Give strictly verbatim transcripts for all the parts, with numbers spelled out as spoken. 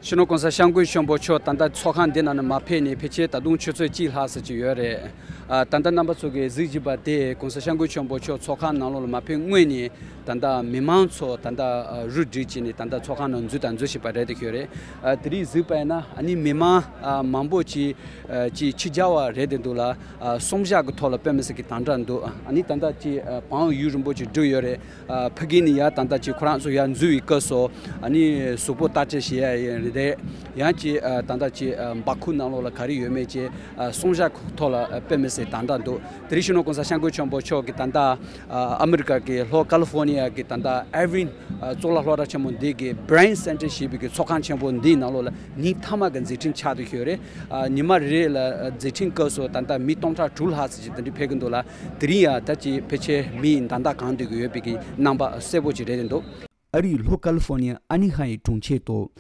སྤྱི་ནོར་༸གོང་ས་༸སྐྱབས་མགོན་ཆེན་པོ་མཆོག་ད་ལྟ་ཚོགས་ཁང་འདི་ནང་ནས་མ་ཕེབས་ནས་ཕལ་ཆེར་ད་དུང་ཆུ་ཚོད་གཅིག་ལྷག་ཙམ་ཅིག་ཡོད་རེད། ཨ། ད་ལྟ་རྣམ་པ་ཚོ་གིས་གཟིགས་བཞིན་པ་དེ་༸གོང་ས་༸སྐྱབས་མགོན་ཆེན་པོ་མཆོག་ཚོགས་ཁང་ནང་ལོགས་ལ་མ་ཕེབས་སྔོན་ནས་ད་ལྟ་མི་མང་ཚོ་ད་ལྟ་རུབ་སྒྲིག་བྱས་ནས་ད་ལྟ་ཚོགས་ཁང་ནང་འཛུལ་དང་འཛུལ་བཞིན་པ་རེད་དེ་ཁྱོད་རེད། ཨ། དེ་རིང་གཟིགས་པ་ཡིན་ན་ཨ་ནི་མི་མང་ཨ་མང་པོ་ཅིག་ཨ་ཅིག་ཕྱི་རྒྱལ་བ་རེད་དེ་འདུག་ལ། ཨ། གསུང་བཤད་ཀྱི་ཐོག་ལ་དཔེ་མི་སྲིད་ཀྱི་དམ་དྲག་འདུག་ཨ་ནི་ད་ལྟ་ཅིག་ཨ་བང་ཡུན་རིང་པོ་ཅིག་བསྒྲིགས་ཡོད་རེད། ཨ། ཕ་གི་ནས་ཡར་ད་ལྟ་ཅིག་ཁོ་རང་ཚོ་ཡར་འཛུལ་བའི་སྐབས་སུ་ཨ་ནི་གཟུགས་པོ་བརྟག་དཔྱད་བྱེད་ཡ་ཡིན་རེད། ཡང་ཅིག་ཨ་ད་ལྟ་ཅིག་ཨ་འབག་ཁུག་ནང་ལོགས་ལ་ག་རེ་ཡོད་མེད་ཅིག་ཨ་གསུང་བཤད་ཐོག་ལ་ཨ་དཔེ་མི་སྲིད་དམ་དྲག་འདུག་དེ་རིང་སྤྱི་ནོར་༸གོང་ས་༸སྐྱབས་མགོན་ཆེན་པོ་མཆོག་གིས་ད་ལྟ་ཨ་ཨ་མི་རི་ཀ་གི་ལྷོ་ཀ་ལི་ཧྥོ་ནི་ཡ་གི་ད་ལྟ་ཨེ་རིན་ཨ་གཙུག་ལག་སློབ་གྲྭ་ཆེན་མོ་འདི་གི་Bryant Center་ཞེས་པའི་གི་ཚོགས་ཁང་ཆེན་པོ་འདིའི་ནང་ལོགས་ལ་ཉིན་མཐའ་མ་གི་མཛད་འཕྲིན་ཆགས་བསྡད་ཡོད་རེད། ཨ། ཉི་མ་རེ་རེ་ལ་མཛད་འཕྲིན་སྐབས་སུ་ད་ལྟ་མི་སྟོང་ཕྲག་དྲུག་ལྷག་ཙམ་ཞིག་དེ་འདྲ་ཕེབས་ཀྱི་འདུག་ལ། དེ་རིང་ཡང་ད་ཅིག་ཕལ་ཆེར་མི་ཡི་མདའ་མདའ་གང་སྡོད་ཀྱི་ཡོད་པའི་གི་རྣམ་པ་གསལ་པོ་ཅིག་རེད་འདུག་ཨ་རིའི་ལྷོ་ཀ་ལི་ཧྥོ་ནི་ཡ་ཨ་ནི་ཧའེ་གྲོང་ཁྱེར་དུ་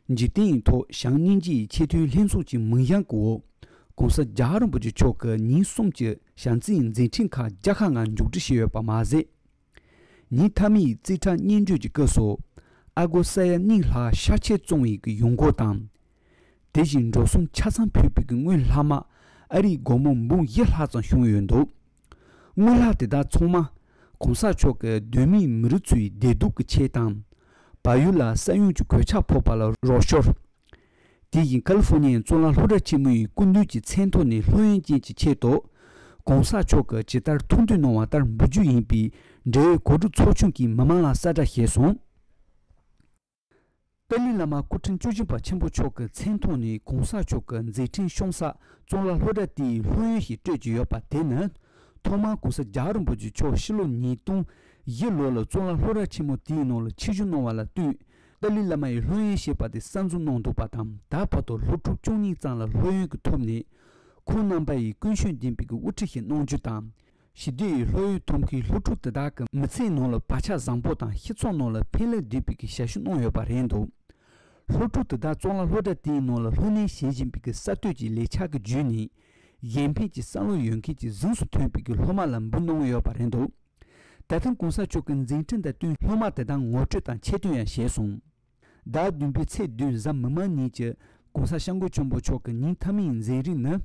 འཇིག་རྟེན་ཐོག་བྱམས་སྙིང་རྗེའི་ཆེས་མཐོའི་ལྷན་ཚོགས་ཀྱི་མིང་བྱང་གི་འོག་༸གོང་ས་༸རྒྱལ་བ་རིན་པོ་ཆེ་མཆོག་གི་ཉིན་གསུམ་གྱི་བྱམས་བརྩེའི་མཛད་འཕྲིན་ཁག་བརྒྱ་ཁ་ལྔ་མཇུག་སྒྲིལ་བྱས་ཡོད་པ་མ་ཟད། ཉིན་མཐའ་མའི་རྩིས་ཁྲ་སྙན་སྒྲོན་གྱི་སྐབས་སུ་ཨ་སྒོར་ས་ཡ་གཉིས་ལྷག་ཤ་ཆས་བཙོང་བའི་གི་ཡོང་སྒོ་དང་། དེ་བཞིན་འགྲོ་སོང་ཆ་ཚང་ཕུལ་བའི་གི་དངུལ་ལྷག་མ་ཨ་རིའི་སྒོར་མོ་འབུམ་བཞི་ལྷག་ཙམ་བྱུང་ཡོད་འདུག་དངུལ་ལྷག་དེ་དག་ཚང་མ་༸གོང་ས་མཆོག་གི་གདོད་མའི་མི་རིགས་ཚོའི་བདེ་སྡུག་གི་ཆེད་དང་། བལ་ཡུལ་ལ་ས་ཡོམ་གྱི་གོད་ཆག་ཕོག་པ་ལ་རོགས་སྐྱོར། དེ་བཞིན་ཀ་ལི་ཧྥོ་ནི་ཡའི་གཙུག་ལག་སློབ་གྲྭ་ཆེན་མོའི་སྐུ་མདུན་གྱི་མཚན་ཐོག་ནས་སློབ་ཡོན་ཅན་གྱི་ཆེད་དུ། ༸གོང་ས་མཆོག་གིས་ཇི་ལྟར་ཐུགས་འདུན་གནང་བ་ལྟར་འབུལ་རྒྱུ་ཡིན་པའི་འབྲེལ་ཡོད་གོ་སྒྲིག་ཚོགས་ཆུང་གིས་མི་མང་ལ་གསལ་བསྒྲགས་བྱས་སོང་། ཏཱ་ལའི་བླ་མ་སྐུ་ཕྲེང་བཅུ་བཞི་པ་ཆེན་པོ་མཆོག་གི་མཚན་ཐོག་ནས་༸གོང་ས་མཆོག་གི་མཛད་འཕྲིན་ཤོང་ས་གཙུག་ལག་སློབ་གྲྭ་དེའི་སློབ་ཡོན་ཞིག་སྤྲོད་ཀྱི་ཡོད་པ་དེ་ནི། ཐོག་མར་༸གོང་ས་༸རྒྱལ་བ་རིན་པོ་ཆེ་མཆོག་ཕྱི་ལོ་ཉིས་སྟོང་བཞི་ལོ་ལ་གཙུག་ལག་སློབ་གྲྭ་ཆེན་མོ་དེའི་ནང་ལ་ཆེད་ཞུགས་གནང་བ་ལ་བསྟུན། ཏཱ་ལའི་བླ་མ་ཡི་སློབ་ཡོན་ཞེས་པ་དེ་གསར་འཛུགས་གནང་འདུག་པ་དང་། ད་བར་དུ་སློབ་ཕྲུག་བཅུ་གཉིས་ཙམ་ལ་སློབ་ཡོན་གྱི་ཐོབ་ནས། ཁོང་རྣམ་པ་ཡི་ཀུན་སྤྱོད་ལྡན་པའི་གི་དབུ་ཁྲིད་ཞིག་གནང་རྒྱུ་དང་། ཞི་བདེ་ཡི་སློབ་ཡོན་ཐོབ་མཁན་སློབ་ཕྲུག་དེ་དག་གི་མི་ཚེའི་ནང་ལ་བག་ཆགས་བཟང་པོ་དང་སྤྱི་ཚོགས་ནང་ལ་ཕན་ལེགས་ལྡན་པའི་གི་ཞབས་ཞུ་གནང་ཡོད་པ་རེད་འདུག་སློབ་ཕྲུག་དེ་དག་གཙུག་ལག་སློབ་གྲྭ་དེའི་ནང་ལ་སློབ་གཉེར་བྱེད་བཞིན་པའི་གི་གསར་གཏོད་ཀྱི་ལས་འཆར་གྱི་བརྒྱུད་ནས། གཞན་ཕན་གྱི་བསམ་བློ་ཡོད་མཁན་གྱི་གཟེངས་སུ་ཐོན་པའི་གི་སློབ་མ་ལ་འབུལ་གནང་ཡོད་པ་རེད་འདུག་ད་ཐེངས་༸གོང་ས་མཆོག་གི་མཛད་འཕྲིན་དང་བསྟུན་སློབ་མ་དེ་དག་ངོ་སྤྲོད་དང་ཆེད་དོན་ཡང་བྱས་སོང་། ཟླ་བདུན་པའི་ཚེས་བདུན་གཟའ་མིག་དམར་ཉིན་གྱི་༸གོང་ས་༸སྐྱབས་མགོན་ཆེན་པོ་མཆོག་གི་ཉིན་མཐའ་མའི་མཛད་རིམ་ནི།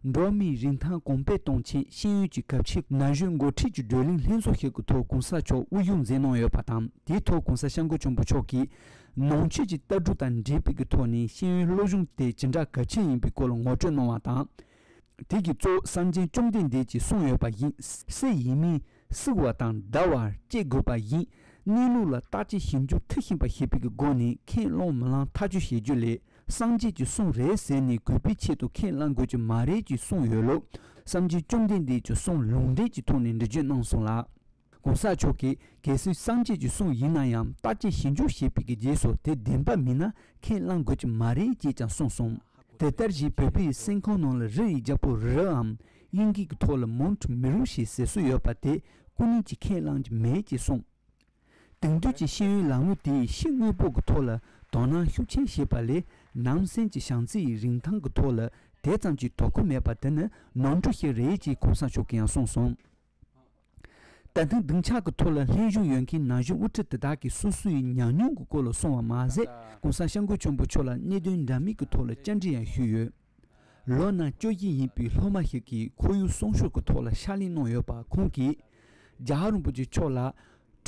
འགྲོ་བ་མིའི་རིན་ཐང་གོང་འཕེལ་གཏོང་ཆེད་ཤེས་ཡོན་གྱི་གལ་ཆེ་ན་གཞོན་འགོ་ཁྲིད་ཀྱི་བགྲོ་གླེང་ལྷན་ཚོགས་ཤིག་གི་ཐོག་༸གོང་ས་མཆོག་དབུ་བཞུགས་མཛད་གནང་ཡོད་པ་དང་། དེའི་ཐོག་༸གོང་ས་༸སྐྱབས་མགོན་ཆེན་པོ་མཆོག་གིས་ནང་ཆོས་ཀྱི་ལྟ་གྲུབ་དང་འབྲེལ་བའི་གི་ཐོག་ནས་ཤེས་ཡོན་སློབ་སྦྱོང་དེ་ཇི་འདྲ་གལ་ཆེན་ཡིན་པའི་སྐོར་ལ་ངོ་སྤྲོད་གནང་བ་དང་། དེ་གི་གཙོ་བོ་སངས་རྒྱས་བཅོམ་ལྡན་འདས་ཀྱིས་གསུངས་ཡོད་པ་བཞིན། སྲིད་ཡིན་མིན་བསྲེ་བ་དང་ཟླ་བར་དཔྱད་དགོས་པ་བཞིན། གནས་ལུགས་ལ་བརྟག་དཔྱད་ཞིབ་འཇུག་མཐིལ་ཕྱིན་པ་ཞེས་པའི་གི་སྒོ་ནས་ཁས་བླངས་མི་བླངས་ཐག་གཅོད་བྱེད་རྒྱུ་ལས། སངས་རྒྱས་ཀྱི་གསུང་རེད་ཟེར་ནས་གུས་པའི་ཆེད་དུ་ཁས་བླང་དགོས་ཀྱི་མ་རེད་ཅེས་གསུངས་ཡོད་ལུགས། སངས་རྒྱས་བཅོམ་ལྡན་འདས་ཀྱི་གསུང་ལུང་འདྲེན་གྱི་ཐོག་ནས་འགྲེལ་བརྗོད་གནང་སོང་ལ། ༸གོང་ས་མཆོག་གིས་གལ་སྲིད་སངས་རྒྱས་ཀྱི་གསུང་ཡིན་ན་ཡང་བརྟག་དཔྱད་ཞིབ་འཇུག་བྱས་པའི་གི་རྗེས་སུ་དེ་བདེན་པ་མིན་ན་ཁས་བླང་དགོས་ཀྱི་མ་རེད་ཅེས་ཀྱང་གསུངས་སོང་། དེ་ལྟར་བཞིན་བོད་པའི་སེམས་ཁོང་ནང་ལ་རི་ཡི་རྒྱལ་པོ་རིའམ་དབྱིན་སྐད་ཀྱི་ཐོག་ལ་མོན་ཊི་མི་རུ་ཞེས་ཟེར་སྲོལ་ཡོད་པ་དེ་སྐུ་ཉིད་ཀྱིས་ཁས་བླངས་ཀྱི་མེད་ཅེས་གསུངས། དེང་དུས་ཀྱི་ཤེས་ཡོན་ལམ་ལུགས་དེས་ཕྱི་དངོས་པོ་གི་ཐོག་ལ་དོ་སྣང་ཤུགས་ཆེན་བྱེད་པ་ལས་ནང་སེམས་ཀྱི་བྱམས་བརྩེ་ཡི་རིན་ཐང་གི་ཐོག་ལ་དེ་ཙམ་གྱིས་དོ་ཁུར་མེད་པ་དེ་ནི་ནོར་འཁྲུལ་ཞིག་རེད་ཅེས་གོང་ས་མཆོག་གིས་ཡང་གསུངས་སོང་། ད་ཐེངས་སྡིངས་ཆ་གི་ཐོག་ལ་ལྷན་ཞུགས་ཡོད་མཁན་ན་གཞོན་དབུ་ཁྲིད་དེ་དག་གིས་སོ་སོའི་ཉམས་མྱོང་གི་སྐོར་ལ་གསུངས་པ་མ་ཟད། ༸གོང་ས་༸སྐྱབས་མགོན་ཆེན་པོ་མཆོག་ལ་གནད་དོན་འདྲ་མིན་གྱི་ཐོག་ལ་བཅར་འདྲི་ཡང་ཞུས་ཡོད། ལོ་ན་བཅུ་བཞི་ཡིན་པའི་སློབ་མ་ཞིག་གིས་ཁོར་ཡུག་སྲུང་སྐྱོབ་ཀྱི་ཐོག་ལ་ཕྱག་ལས་གནང་ཡོད་པ་ཁོང་གིས། རྒྱལ་བ་རིན་པོ་ཆེ་མཆོག་ལ་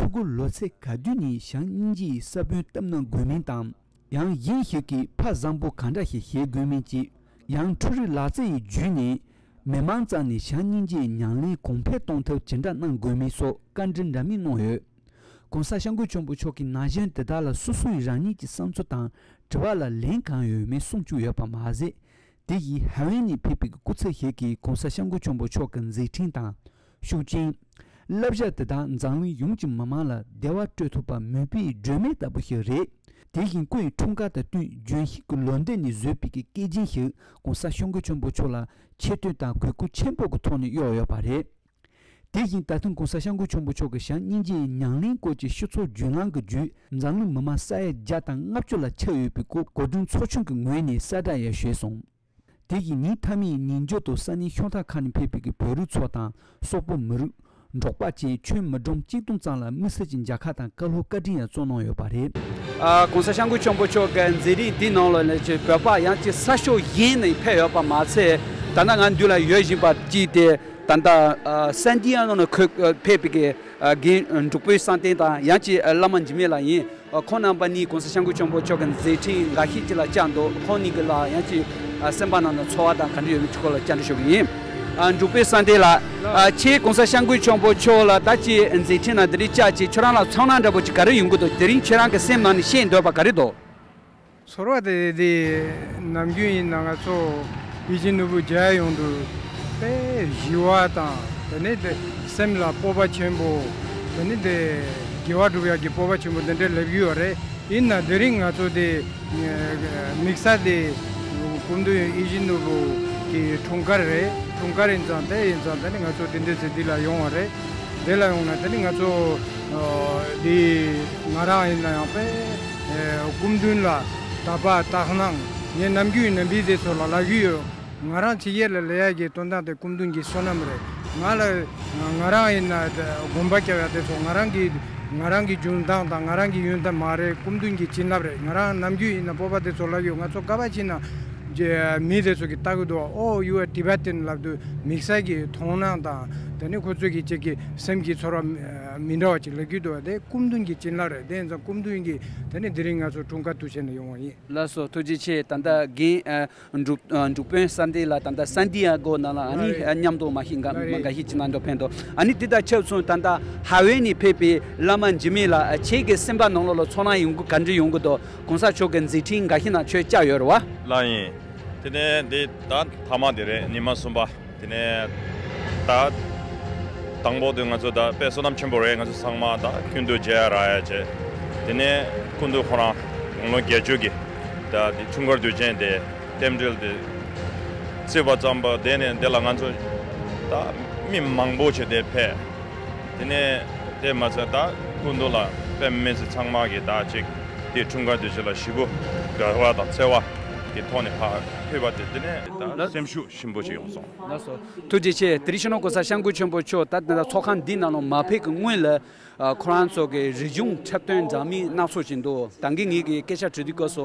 ཕྲུ་གུ་ལོ་ཚད་ག་དུས་ནས་བྱམས་སྙིང་རྗེ་ཡི་ས་བོན་བཏབ་གནང་དགོས་མིན་དང་། ཡང་གཞན་ཞིག་གིས་ཕ་བཟང་པོ་ག་འདྲ་ཞིག་བྱེད་དགོས་མིན་གྱི། ཡང་འཕྲུལ་རིག་ལག་རྩལ་ཡི་བརྒྱུད་ནས་མི་མང་རྩ་ནས་བྱམས་སྙིང་རྗེའི་ཉམས་ལེན་གོང་འཕེལ་གཏོང་ཐབས་ཇི་འདྲ་གནང་དགོས་མིན་སོགས་བཀའ་འདྲི་འདྲ་མིན་གནང་ཡོད། ༸གོང་ས་༸སྐྱབས་མགོན་ཆེན་པོ་མཆོག་གིས་ན་གཞོན་དེ་དག་ལ་སོ་སོའི་རང་ཉིད་ཀྱི་བསམ་ཚུལ་དང་དྲི་བ་ལ་ལན་གང་ཡོད་མེད་གསུང་བཅུག་ཡོད་པ་མ་ཟད། དེ་བཞིན་ཧ་ཝེ་ནས་ཕེབས་པའི་སྐུ་ཚབ་ཞིག་གིས་༸གོང་ས་༸སྐྱབས་མགོན་ཆེན་པོ་མཆོག་གི་མཛད་འཕྲིན་དང་། ཤུགས་རྐྱེན། བསླབ་བྱ་དེ་དག་འཛམ་གླིང་ཡོངས་ཀྱི་མི་མང་ལ་བདེ་བ་སྤྲོད་ཐུབ་པ་མོས་པའི་སྒྲོན་མེ་ལྟ་བུ་ཞིག་རེད། དེ་བཞིན་སྐུ་ཡི་འཁྲུངས་སྐར་དང་བསྟུན་ལྗོན་ཤིང་གི་ལོ་འདབ་ནས་བཟོས་པའི་གི་སྐེ་རྒྱན་ཞིག་༸གོང་ས་༸སྐྱབས་མགོན་ཆེན་པོ་མཆོག་ལ་ཆེ་བསྟོད་དང་གུས་བཀུར་ཆེན་པོ་གི་ཐོག་ནས་གཡོགས་ཡོད་པ་རེད། དེ་བཞིན་ད་ཐེངས་༸གོང་ས་༸སྐྱབས་མགོན་ཆེན་པོ་མཆོག་གི་བྱམས་སྙིང་རྗེ་ཡི་ཉམས་ལེན་སྐོར་གྱི་སྤྱི་ཚོགས་བརྒྱུད་ལམ་གྱི་བརྒྱུད་འཛམ་གླིང་མི་མང་ས་ཡ་བརྒྱ་དང་ལྔ་བཅུ་ལ་ཁྱབ་ཡོད་པའི་སྐོར་གོ་སྒྲིག་ཚོགས་ཆུང་གི་ངོས་ནས་གསལ་བསྒྲགས་ཡང་ཞུས་སོང་། དེ་བཞིན་ཉིན་མཐའ་མའི་ཉིན་རྒྱུན་དུ་ས་གནས་ཤོག་ཁག་ཁག་ནས་ཕེབས་པའི་གི་བོད་རིགས་ཚོ་དང་སོག་པོ་མི་རིགས། འབྲོག་པ་བཅས་ཁྱོན་མི་གྲངས་གཅིག་སྟོང་ཙམ་ལ་དམིགས་བསལ་གྱི་མཇལ་ཁ་དང་བཀའ་སློབ་བཀའ་དྲིན་ཡང་སྩལ་གནང་ཡོད་པ་རེད། ཨ། ༸གོང་ས་༸སྐྱབས་མགོན་ཆེན་པོ་མཆོག་གི་མཛད་རིམ་འདིའི་ནང་ལ་ནི་བོད་པ་ཡང་ཅིག་ས་ཕྱོགས་གཞན་ནས་ཕེབས་ཡོད་པ་མ་ཚད། ད་ལྟ་ང་མདུན་ལ་ཡོད་བཞིན་པ་ཅིག་དེ་ད་ལྟ་ཨ་སན་ཏི་ཡ་གོ་ནས་ཁོ་ཕེབས་པའི་གི་ཨ་རྒན་འབྲུག་པའི་བསམ་གཏན་དང་ཡང་ཅིག་ཨ་བླ་མ་འཇིགས་མེད་ལགས་ཡིན། ཨ། ཁོང་རྣམ་པ་གཉིས་༸གོང་ས་༸སྐྱབས་མགོན་ཆེན་པོ་མཆོག་གི་མཛད་འཕྲིན་འགའ་ཤས་ཅིག་ལ་བཅར་འདུག་ཁོང་གཉིས་ཀྱི་ལ་ཡང་ཅིག་ཨ་སེམས་པ་ནང་ན་ཚོར་བ་དང་ག་འདྲ་ཡོད་མེད་ཅིག་སྐོར་ལ་བཅར་འདྲི་ཞུ་གི་ཡིན། ཨ། འབྲུག་པའི་བསམ་གཏན་ལགས། ཨ། ཁྱེད་༸གོང་ས་༸སྐྱབས་མགོན་ཆེན་པོ་མཆོག་ལ་ད་ཅིག་མཛད་འཕྲིན་ནང་དེ་རིང་བཅར་ཅིག་ཁྱོད་རང་ལ་ཚོར་སྣང་འདྲ་པོ་ཅིག་ག་རེ་ཡོང་གི་འདུག་དེ་རིང་ཁྱེད་རང་གི་སེམས་ནང་ནས་བཤད་འདོད་པ་ག་རེ་འདུག་ཚོར་བ་དེ་དེ་ནམ་རྒྱུན་ཡིན་ན་ང་ཚོ་ཡིད་བཞིན་ནོར་བུ་མཇལ་ཡོང་དུས་དཔེ་ཞི་བ་དང་དེ་ནས་དེ་སེམས་ལ་སྤོབས་པ་ཆེན་པོ། དེ་ནས་དེ་དགེ་བ་སྒྲུབ་ཡག་གི་སྤོབས་པ་ཆེན་པོ་དེ་འདྲ་སླེབས་ཀྱི་ཡོད་རེད། ཡིན་ན་དེ་རིང་ང་ཚོ་དེ་དམིགས་བསལ་དེ་སྐུ་མདུན་ཡིད་བཞིན་ནོར་བུ་གི་འཁྲུངས་སྐར་རེད། འཁྲུངས་སྐར་ཡིན་ཙང་དེ་ཡིན་ཙང་དེ་ནས་ང་ཚོ་དེ་འདྲ་ཟེར་འདི་ལ་ཡོང་བ་རེད། དེ་ལ་ཡོང་ན་དེ་ནི་ང་ཚོ་ཨ་འདི་ང་རང་ཡིན་ན་ཡང་དཔེ་ཨ་སྐུ་མདུན་ལ་དད་པ་དག་སྣང་ངས་ནམ་རྒྱུན་ཡིན་ན་མི་དེ་ཚོ་ལ་ལབ་ཀྱི་ཡོད། ང་རང་ཕྱི་རྒྱལ་ལ་སླེབས་ཡག་གི་དོན་དག་དེ་སྐུ་མདུན་གྱི་བསོད་ནམས་རེད། ང་ལ་ང་རང་ཡིན་ན་དགོན་པ་སྐྱོང་ཡག་དེ་ཚོ་ང་རང་གི་ང་རང་གི་འཇོན་ཐང་དང་ང་རང་གི་ཡོན་ཏན་མ་རེད། སྐུ་མདུན་གྱི་བྱིན་རླབས་རེད། ང་རང་ནམ་རྒྱུན་ཡིན་ན་སྤོབས་པ་དེ་ཚོ་ལབ་ཀྱི་ཡོད། ང་ཚོ་ག་པར་ཕྱིན་ན་མི་དེ་ཚོ་གིས་ལྟ་གི་འདུག Oh, you are Tibetan ལབ་དུས་དམིགས་བསལ་གྱི་མཐོང་སྣང་དང་དེ་ནི་ཁོ་ཚོ་གི་ཅིག་གི་སེམས་ཀྱི་ཚོར་བ་མི་འདྲ་བ་ཅིག་ལབ་ཀྱི་འདུག་དེ་སྐུ་མདུན་གྱི་བྱིན་རླབས་རེད། དེ་ཡིན་ཙང་སྐུ་མདུན་གྱིས་དེ་ནི་དེ་རིང་ང་ཚོ་འཁྲུངས་སྐར་དུས་ཆེན་ལ་ཡོང་བ་ཡིན། ལགས་སོ། ཐུགས་རྗེ་ཆེ། ད་ལྟ་རྒན་ཨ་འབྲུག་ཨ་འབྲུག་དཔོན་བསམ་གཏན་ལགས་ད་ལྟ་སན་ཏི་ཡ་གོ་ནང་ལ་ཨ་ནི་ལགས་རེད། ཨ་མཉམ་དུ་མ་ཤི་འགའ་ལགས་རེད། མ་འགའ་ཤས་ཅིག་ནང་དུ་ཕེབས་འདུག་ཨ་ནི་དེ་དང་ཆབས་མཚུངས་ད་ལྟ་ཧ་ཝེ་ནས་ཕེབས་པའི་བླ་མ་འཇིགས་མེད་ལགས། ཨ་ཁྱེད་ཀྱི་སེམས་པ་ནང་ལོགས་ལ་ཚོར་སྣང་ཡོང་གི་ག་འདྲ་ཡོང་གི་འདུག་གོང་ས་མཆོག་གི་མཛད་འཕྲིན་འགའ་ཤས་ནང་ཁྱོད་བཅར་ཡོད་རེད་བ། ལགས་ཡིན། དེ་ནས་འདི་ད་མཐའ་མ་དེ་རེད། ཉི་མ་གསུམ་པ། དེ་ནས་ད་དང་པོ་དེ་ང་ཚོ་ད་དཔེ་བསོད་ནམས་ཆེན་པོ་རེད། ང་ཚོ་ཚང་མ་ད་ཁྱོན་བསྡོམས་མཇལ་ཡག་རག་ཡག་བྱས། དེ་ནས་སྐུ་མདུན་ཁོ་རང་དགུང་ལོ་བརྒྱད་ཅུ་གི་ད་དེ་འཁྲུངས་སྐར་དུས་ཆེན་དེ་རྟེན་འབྲེལ་དེ་བརྩིས་པ་ཙམ་པ། དེ་ནས་དེ་ལ་ང་ཚོ་ད་མི་མང་པོ་བྱས་དེ་ཕེབས། དེ་ནས་དེ་མ་ཚད་ད་སྐུ་མདུན་ལ་དཔེ་མི་སྲིད་ཚང་མ་གིས་ད་ཅིག་དེ་འཁྲུངས་སྐར་དུས་ཆེན་ལ་ཞེ་པོ་དགའ་བ་དང་བརྩེ་བ་གི་ཐོག་ནས་ཕར་ཕེབས་པ་དེ་དེ་ནས་ད་སེམས་ཤུགས་ཆེན་པོ་ཅིག་ཡོང་སོང་། ལགས་སོ། ཐུགས་རྗེ་ཆེ། དེ་རིང་སྤྱི་ནོར་གོང་ས་སྐྱབས་མགོན་ཆེན་པོ་མཆོག་ད་ལྟ་ཚོགས་ཁང་འདི་ནང་ལ་མ་ཕེབས་ཀྱི་སྔོན་ལ། ཨ། ཁོ་རང་ཚོ་གི་རིག་གཞུང་འཁྲབ་སྟོན་འདྲ་མིན་སྣ་ཚོགས་ཅིག་འདུག་ད་གིན་ངེད་ཀྱིས་སྐད་ཆ་དྲི་དུས་སྐབས་སུ་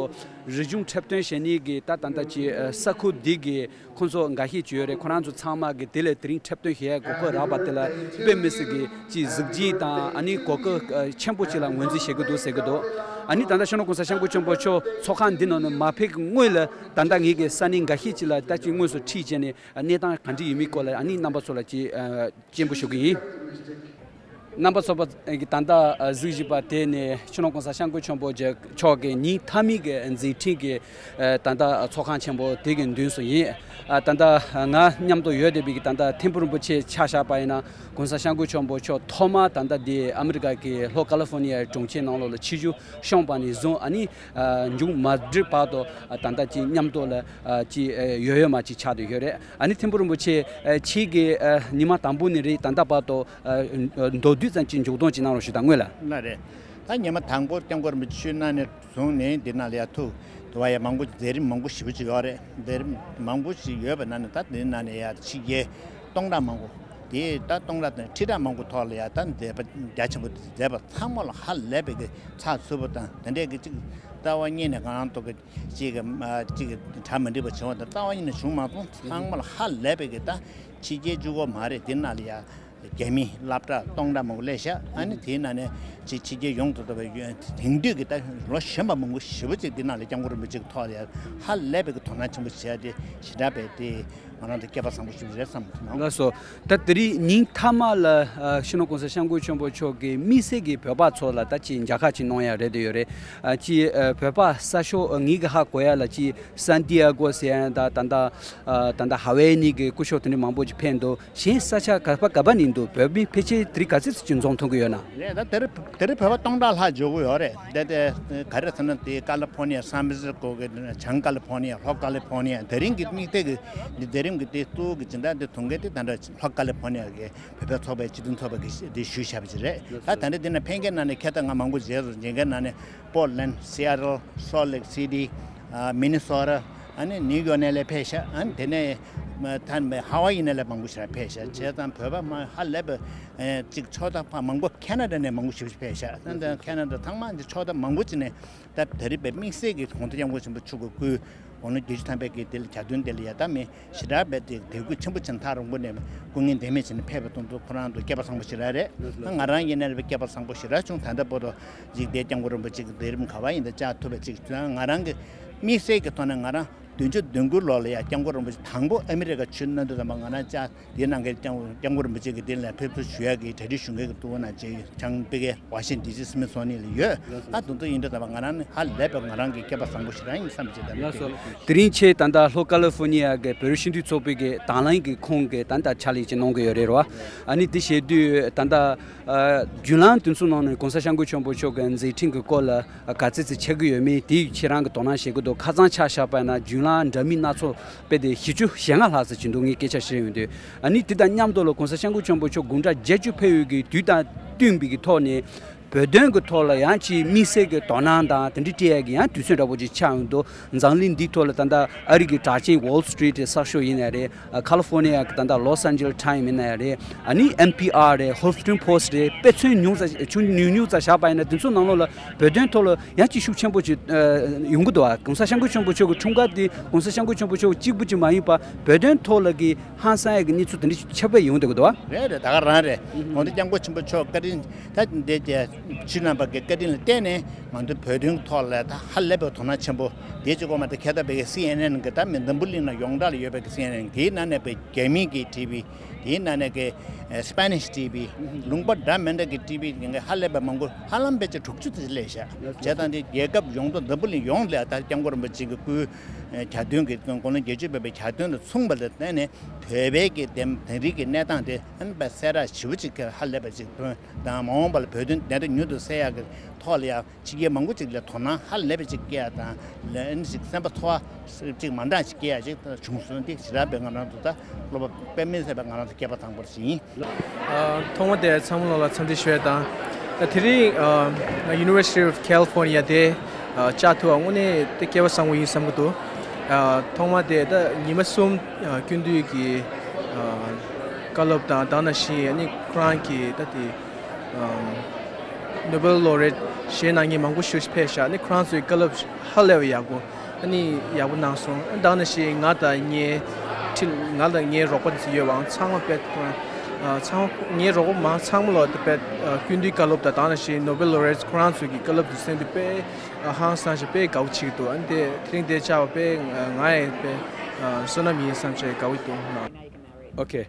རིག་གཞུང་འཁྲབ་སྟོན་བྱེད་ནི་གི་ད་ད་ལྟ་ཅིག་ཨ་ས་ཁུལ་འདི་གི་ཁོང་ཚོ་འགའ་ཤས་ཅིག་ཡོད་རེད། ཁོ་རང་ཚོ་ཚང་མ་གི་དེ་ལ་དེ་རིང་འཁྲབ་སྟོན་བྱེད་ཡག་གོ་སྐབས་རག་པ་དེ་ལ་དཔེ་མི་སྲིད་གི་ཅིག་གཟི་བརྗིད་དང་ཨ་ནི་གོ་སྐབས་ཨ་ཆེན་པོ་ཅིག་ལ་ངོས་འཛིན་བྱེད་ཀྱི་འདུག་ཟེར་གྱི་འདུག་ཨ་ནི་ད་ལྟ་སྤྱི་ནོར་གོང་ས་སྐྱབས་མགོན་ཆེན་པོ་མཆོག་ཚོགས་ཁང་འདི་ནང་ནས་མ་ཕེབས་ཀྱི་སྔོན་ལ་ད་ལྟ་ངེད་ཀྱི་ས་གནས་འགའ་ཤས་ཅིག་ལ་ད་ཅིག་དངོས་སུ་ཁྲིད་བྱས་ནས་གནས་སྟངས་ག་འདྲ་ཡིན་མིན་སྐོར་ལ་ཨ་ནི་རྣམ་པ་ཚོ་ལ་ཅིག་ཨ་སྤྱན་འབུལ་ཞུ་གི་ཡིན། རྣམ་པ་ཚོ་པ་གི་ད་ལྟ་གཟིགས་བཞིན་པ་དེ་ནི་སྤྱི་ནོར་གོང་ས་སྐྱབས་མགོན་ཆེན་པོ་མཆོག་གི་ཉིན་མཐའ་མའི་གི་མཛད་འཕྲིན་གྱི་ད་ལྟ་ཚོགས་ཁང་ཆེན་པོ་དེ་གི་མདུན་སུ་ཡིན། ད་ལྟ་ང་མཉམ་དུ་ཡོད་བསྡད་པའི་གི་ད་ལྟ་ཐིམ་ཕུ་རིན་པོ་ཆེ་ཆ་བཞག་པ་ཡིན་ན་གོང་ས་སྐྱབས་མགོན་ཆེན་པོ་མཆོག་ཐོག་མ་ད་ལྟ་འདི་ཨ་མི་རི་ཀ་གི་ལྷོ་ཀ་ལི་ཧྥོ་ནི་ཡའི་གྲོང་ཁྱེར་ནང་ལོགས་ལ་ཆིབས་བསྒྱུར་བསྐྱངས་པ་ནས་བཟུང་ཨ་ནི་མཇུག་མ་སྒྲིལ་བར་དུ་ད་ལྟ་ཅིག་མཉམ་དུ་ལ་ཅིག་ཡོད་ཡོད་མ་ཅིག་ཆགས་བསྡད་ཡོད་རེད། ཨ་ནི་ཐིམ་ཕུ་རིན་པོ་ཆེ་ཁྱེད་ཀྱིས་ཉི་མ་དང་པོ་ནས་རེད་ད་ལྟ་བར་དུ་མདོར་བསྡུས་ཙམ་ཅིག་མཇུག་སྡོམ་ཅིག་གནང་རོགས་ཞུ་དང་སྔོན་ལ། ལགས་རེད། ད་ཉི་མ་དང་པོ་སྐྱབས་མགོན་རིན་པོ་ཆེ་ཆོས་གནང་ནས་བཟུང་ནས་འདི་ནང་ལ་ཡ་ཐུག་དུ་བ་ཡ་མང་པོ་མཛད་རིམ་མང་པོ་ཞེ་པོ་ཅིག་ཡོད་རེད། མཛད་རིམ་མང་པོ་ཞིག་ཡོད་པ་ནང་ནས་ད་འདི་ནང་ནས་ཡ་ཕྱི་རྒྱལ་སྟོང་ཕྲག་མང་པོ་དེ་ད་སྟོང་ཕྲག་དང་ཁྲི་ཕྲག་མང་པོ་ཐོག་ལ་ཡ་ད་མཛད་པ་རྒྱ་ཆེན་པོ་དེ་མཛད་པ་ཚང་མ་ལ་ཧ་ལས་པའི་གི་ཚགས་ཚུད་པོ་དང་དེ་འདྲས་གི་ཅིག་རྩ་བ་ཉིད་ནས་གང་ཐོག་གི་ཅིག་གི་ཅིག་གི་གྲ་མི་འགྲིག་པ་བྱུང་བ་དང་རྩ་བ་ཉིད་ནས་བྱུང་མ་སོང་། ཚང་མ་ལ་ཧ་ལས་པའི་གི་ད་ཕྱི་རྒྱལ་གཅིག་པོ་མ་རེད། འདི་ནང་ལ་ཡ། རྒྱ་མི་སློབ་གྲྭ་སྟོང་ཕྲག་མང་པོ་སླེབས་ཤག་ཨ་ནི་དེའི་ནང་ནས་ཅིག་ཕྱི་རྒྱལ་ཡོངས་སུ་དར་བའི་ཡོན་དེང་དུས་ཀྱི་ད་ལོ་གཞོན་པ་མང་པོ་ཞེ་པོ་ཅིག་འདི་ནང་ལ་སྐྱབས་མགོན་རིན་པོ་ཆེ་གི་ཐོག་ལ་ཡ་ཧ་ལས་པའི་གི་དོ་སྣང་ཆེན་པོ་བྱས་ཏེ་ཞེ་དྲག་པའི་དེ་ང་རང་ཚོ་སྐལ་པ་བཟང་པོ་ཞིག་རེད་བསམ་གྱི་འདུག་ལགས་སོ། ད་དེ་རིང་ཉིན་མཐའ་མ་ལ་ཨ་སྤྱི་ནོར་གོང་ས་སྐྱབས་མགོན་ཆེན་པོ་མཆོག་གིས་དམིགས་བསལ་གྱི་བོད་པ་ཚོ་ལ་ད་ཅིག་མཇལ་ཁ་ཅིག་གནང་ཡ་རེད་དེ་ཡོད་རེད། ཨ་ཅིག་ཨ་བོད་པ་ས་ཕྱོགས་ཨ་ངེད་ཀྱི་ཧ་གོ་ཡ་ལ་ཅིག་སན་ཏི་ཡ་གོ་ཟེར་ཡ་ད་ད་ད་ཨ་ད་ད་ཧ་ཝེ་ནི་གི་སྐུ་ཞབས་དེ་འདྲ་མང་པོ་ཅིག་ཕེབས་འདུག་གཞན་ས་ཆ་ག་པ་ག་པ་ནས་འདུག་བོད་མི་ཕལ་ཆེར་དེ་རིང་ག་ཚོད་ཅིག་འཛོམས་ཐུབ་ཀྱི་ཡོད་ན། རེད། ད་དེ་རིང་དེ་རིང་བོད་པ་སྟོང་ཕྲག་ལྷག་འབྱོར་གྱི་ཡོད་རེད། དེ་དེ་ག་རེ་ཟེར་ན་དེ་ཀ་ལི་ཕོར་ནི་ཡ་སན་ཕྲན་སིས་ཀོ་གི་བྱང་ཀ་ལི་ཕོར་ནི་ཡ་ལྷོ་ཀ་ལི་ཕོར་ནི་ཡ་དེ་རིང་གི་དམིགས་བསལ་གྱི་འདི་མཛད་རིམ་གྱི་དེ་གཙོ་བོ་གི་སྦྱིན་བདག་འདི་ཐུག་མཁན་དེ་ད་ལྟ་ལྷོ་ཀ་ལི་ཕོར་ནི་ཡ་གི་བོད་པའི་ཚོགས་པའི་སྤྱི་མཐུན་ཚོགས་པ་གི་འདི་ཞུས་བཞག་པ་ཅིག་རེད། ད་ད་ལྟ་འདི་ན་ཕེབས་མཁན་ནང་ནས་ཁྱད་ད་ང་མང་པོ་མཇལ་སོང་། མཇལ་མཁན་ནང་ནས་པོར་ལན། སི་ཨེ་ཊལ། སོལ་ལེག་སི་ཊི། ཨ་མི་ནི་སོ་ཊ། ཨ་ནི་ནིའུ་ཡོག་ནས་ལ་ཕེབས་ཤག་ཨ་ནི་དེ་ནས་ ད་ཧ་ཝ་ཡི་ནས་ལས་མང་པོ་ཞིག་ར་ཕེབས་ཤག་བྱས་ཙང་བོད་པ་མ་ཧ་ལས་པའི་ཅིག་ཕྱོགས་མཐའ་མང་པོ་ཁེ་ན་ཌ་ནས་མང་པོ་ཞིག་ཕེབས་ཤག་ད་ཁེ་ན་ཌ་ཚང་མ་ཕྱོགས་མཐའ་མང་པོ་ཅིག་ནས་ད་ད་རེས་པའི་དམིགས་བསལ་གྱི་དགོང་དྲོ་སྐྱབས་མགོན་ཆེན་པོ་མཆོག་གི་སྐུའི་དགུང་ལོ་བརྒྱད་ཅུ་ཐམ་པའི་གི་དེ་ལ་གྱ་སྟོན་དེ་ལ་ཡ་ད་མི་ཞེ་དྲག་པའི་དེ་དད་གུས་ཆེན་པོ་ཅན་ཐག་རིང་པོ་ནས་སྐུ་ངལ་འདས་མེད་བྱས་ནས་ཕེབས་པ་དང་དུ་ཁོ་རང་ཚོ་སྐལ་པ་བཟང་པོ་ཞིག་ར་རེད། ང་རང་ཡིན་ན་རེད་པའི་སྐལ་པ་བཟང་པོ་ཞིག་ར་བྱུང་། ད་ལྟ་བར་དུ་ཅིག་དེ་སྐྱབས་མགོན་རིན་པོ་ཆེ་གི་མཛད་རིམ་ག་བ་ཡིན་ད་བཅར་ཐུབ་པ་ཅིག་ང་རང་གི་དམིགས་བསལ་གྱི་ཐོག་ནས་ང་རང་བདུན་ཅུ་དོན་དགུ་ལོ་ལ་ཡ་སྐྱབས་མགོན་རིན་པོ་ཆེ་དང་པོ་ཨ་མི་རི་ཀ་ཆུ་སྣ་ཐུ་དམ་པ་ང་རང་བཅར་དེའི་ནང་གི་སྐྱབས་སྐྱབས་མགོན་རིན་པོ་ཆེ་གི་དེ་ལ་ཕེབས་བསུ་ཞུ་ཡ་གི་གྲ་སྒྲིག་ཞུ་མཁན་གྱི་ཐུགས་ནང་བཅས་ཡོད། བྱང་ཕི་གའི་ཝ་ཤིང་ཌི་སི་སི་མི་ཐོ་ནི་ལ་ཡོད། ད་དུང་དུ་ཡིན་འདྲ་ད་བ་ང་རང་ནི་ཧ་ལས་པའི་ང་རང་གི་སྐལ་པ་བཟང་པོ་ཞིག་རང་ཡིན་བསམ་བྱེད་ད་ལགས་སོ། དེ་རིང་ཆེད་ད་ལྟ་ལྷོ་ཀ་ལི་ཧྥོ་ནི་ཡ་གི་བོད་རིགས་སྤྱི་འཐུས་ཚོགས་པའི་གི་དང་བླངས་ཀྱི་ཁོང་གི་ད་ལྟ་ཕྱག་ལས་ཅིག་གནང་གི་ཡོད་རེད་རོ། ཨ་ནི་དེ་བྱེད་དུས་ད་ལྟ་རྒྱུན་ལམ་དེ་ཚོ་ནང་ནས་གོང་ས་སྐྱབས་མགོན་ཆེན་པོ་མཆོག་གི་མཛད་འཕྲིན་གྱི་སྐོར་ལ་ག་ཚད་ཚད་ཆགས་ཀྱི་ཡོད་མེད་དེ་ཁྱེད་རང་གི་དོ་སྣང་བྱེད་ཀྱི་འདུག་ཁ་སང་ཆ་བཞག་པ་ན་རྒྱུན་ལམ་འདྲ་མིན་སྣ་ཚོགས་དཔེ་དེ་བཞི་བཅུ་ཞེ་ལྔ་ལྷག་ཙམ་ཅིག་འདུག་ངས་སྐད་ཆ་བཤད་ཡོང་དུས། ཨ་ནི་དེ་དང་མཉམ་དུ་ལ་གོང་ས་སྐྱབས་མགོན་ཆེན་པོ་མཆོག་དགུང་གྲངས་བརྒྱད་ཅུ་ཕེབས་ཡོད་ཀྱི་དུས་དང་བསྟུན་པའི་གི་ཐོག་ནས་བོད་དོན་གྱི་ཐོག་ལ་ཡང་ཅིག་དམིགས་བསལ་གྱི་དོ་སྣང་དང་དེ་འདྲ་སྤྲད་ཡ་གི་ཡང་དུས་ཚོད་འདྲ་པོ་ཅིག་ཆགས་ཡོང་དུས། འཛམ་གླིང་འདིའི་ཐོག་ལ་ད་ལྟ་ཨ་རི་གི་གྲགས་ཅན་Wall Street གསར་ཤོག་ཡིན་ན་རེད། ཁ་ལི་ཧྥོ་ནི་ཡ་གི་ད་ལྟ་Los Angeles Times ཡིན་ན་རེད། ཨ་ནི་ཨེན་པི་ཨར་རེད། Huffington Post རེད། དཔེ་མཚོན་ཉུང་ཙམ་ཆུང་ཉུང་ཉུང་ཙམ་བཞག་པ་ཡིན་ན་དེ་ཚོ་ནང་ལོགས་ལ་བོད་དོན་ཐོག་ལ་ཡང་ཅིག་ཤུགས་ཆེན་པོ་ཅིག་ཡོང་གི་འདུག་ཨ། གོང་ས་སྐྱབས་མགོན་ཆེན་པོ་མཆོག་གི་འཁྲུངས་སྐར་དེ་གོང་ས་སྐྱབས་མགོན་ཆེན་པོ་མཆོག་གཅིག་པུ་ཅིག་མ་ཡིན་པ་བོད་དོན་ཐོག་ལ་གི་ཧང་སང་ཡ་གི་གནས་ཚུལ་དེ་འདྲ་ཁྱབ་སྤེལ་ཡོང་བསྡད་ཀྱི་འདུག་ཨ། རེད་རེད། ད་ག་རང་རེད། ཨུ་ཧུམ། འོན་ཏེ་སྐྱབས་མགོན་ཆེན་པོ་མཆོག་བཀའ་དྲིན་ད་འདི་རྗེ་ཕྱི་ནང་པ་གི་བཀའ་དྲིན་ལ་བརྟེན་ནས་ང་ཚོ་བོད་དོན་ཐོག་ལ་ད་ཧ་ལས་པའི་དོ་སྣང་ཆེན་པོ་དེ་གཅིག་པོ་མ་གཏོགས་ཁྱད་ད་བེ་གི་སི་ཨེན་ཨེན་གི་ད་མི་འཛམ་བུ་གླིང་ན་ཡོངས་གྲགས་ལ་ཡོད་པའི་གི་སི་ཨེན་ཨེན་དེའི་ནང་ནས་པའི་རྒྱ་མི་གི་ཊི་ཝི་དེའི་ནང་ནས་གི་སི་པ་ནིཤ་ཊི་ཝི་ལུང་པ་འདྲ་མི་འདྲ་གི་ཊི་ཝི་ཡིན་གི་ཧ་ལས་པའི་མང་པོ་ཧ་ལམ་ཕལ་ཆེར་དྲུག་ཅུ་དེ་ལས་བཞག་བྱས་ཙང་དེ་རྒྱལ་ཁབ་ཡོངས་རྫོགས་འཛམ་བུ་གླིང་ཡོངས་ལ་ད་སྐྱབས་མགོན་རིན་པོ་ཆེ་གི་སྐུའི་གྱ་སྟོན་གི་དགུང་ལོ་བརྒྱད་ཅུ་པའི་གྱ་སྟོན་ལ་མཚུངས་པ་ལ་བརྟེན་ནས་བོད་པའི་གི་དེ་དེང་རིང་གི་གནས་སྟངས་དེ་ཨ་ནི་པ་གསལ་བསྒྲགས་ཞེ་པོ་ཅིག་གི་ཧ་ལས་པ་ཅིག་ཐོན་དང་མ་འོངས་པ་ལ་བོད་དོན་བདེན་མཐའ་མྱུར་དུ་གསལ་ཡག་གི་ཐོག་ལ་ཡང་ཕྱི་རྒྱལ་མང་པོ་ཅིག་ལ་དོ་སྣང་ཧ་ལས་པ་ཅིག་སྐྱེ་ཡག་དང་ལན་ཅིག་སེམས་པ་ཚོར་བ་ཅིག་མ་འདྲ་ཅིག་སྐྱེ་ཡག་ཅིག་བྱུང་སོང་། འདི་ཞེ་དྲག་པའི་ང་རང་ཚོ་ད་སློབ་པ་དཔེ་མི་སྲིད་པའི་ང་རང་ཚོ་སྐལ་པ་བཟང་པོ་ཞིག་ཡིན། ཨ། ཐོག་མ་དེ་ཚང་མ་ལོ་ལ་འཚམས་འདྲི་ཞུ་ཡ་དང་། ད་དེ་རིང་ཨ་ང་University of California དེ་ཨ་བཅར་ཐུབ་པ་དངོས་གནས་དེ་སྐལ་བ་བཟང་པོ་ཡིན་བསམ་གྱི་འདུག་ཨ། ཐོག་མ་དེ་ད་ཉི་མ་གསུམ་ཨ་སྐུ་མདུན་གྱི་ཨ་བཀའ་སློབ་དང་ད་ག་ནང་བཞིན་ཨ་ནི་ཁོ་རང་གི་ད་དེ་ཨ་Nobel Laureate བཞེས་གནང་མཁན་མང་པོ་ཞིག་ཕེབས་ཤག་ཨ་ནི་ཁོ་རང་ཚོའི་བཀའ་སློབ་ཧ་ལས་པ་ཡག་པོ། ཨ་ནི་ཡག་པོ་གནང་སོང་། ཨ་ནི་ད་ག་ནང་བཞིན་ང་དང་ངའི་ཁྲི་ང་དང་ངའི་རོགས་པ་དེ་ཚོ་ཡོད་པའང་ཚང་མ་དཔེ་ཁོ་རང་ཨ་ཚང་མ་ངའི་རོགས་པ་མང་ཚང་མ་ལོ་དེ་དཔེ་ཨ་སྐུ་མདུན་བཀའ་སློབ་དང་ད་ག་ནང་བཞིན་Nobel Laureate ཁོ་རང་ཚོ་གི་བཀའ་སློབ་དེ་གསན་དུས་དཔེ་ཨ་ཧང་སང་ཞིང་དཔེ་དགའ་པོ་བྱེད་ཀྱི་འདུག་ཨ་ནི་དེ་དེ་རིང་དེ་བཅར་བ་དཔེ་ང་ཡང་དཔེ་ཨ་བསོད་ནམས་ཡིན་བསམ་བྱས་དགའ་པོ་འདུག་ཨ། ཨོ་ཁེ།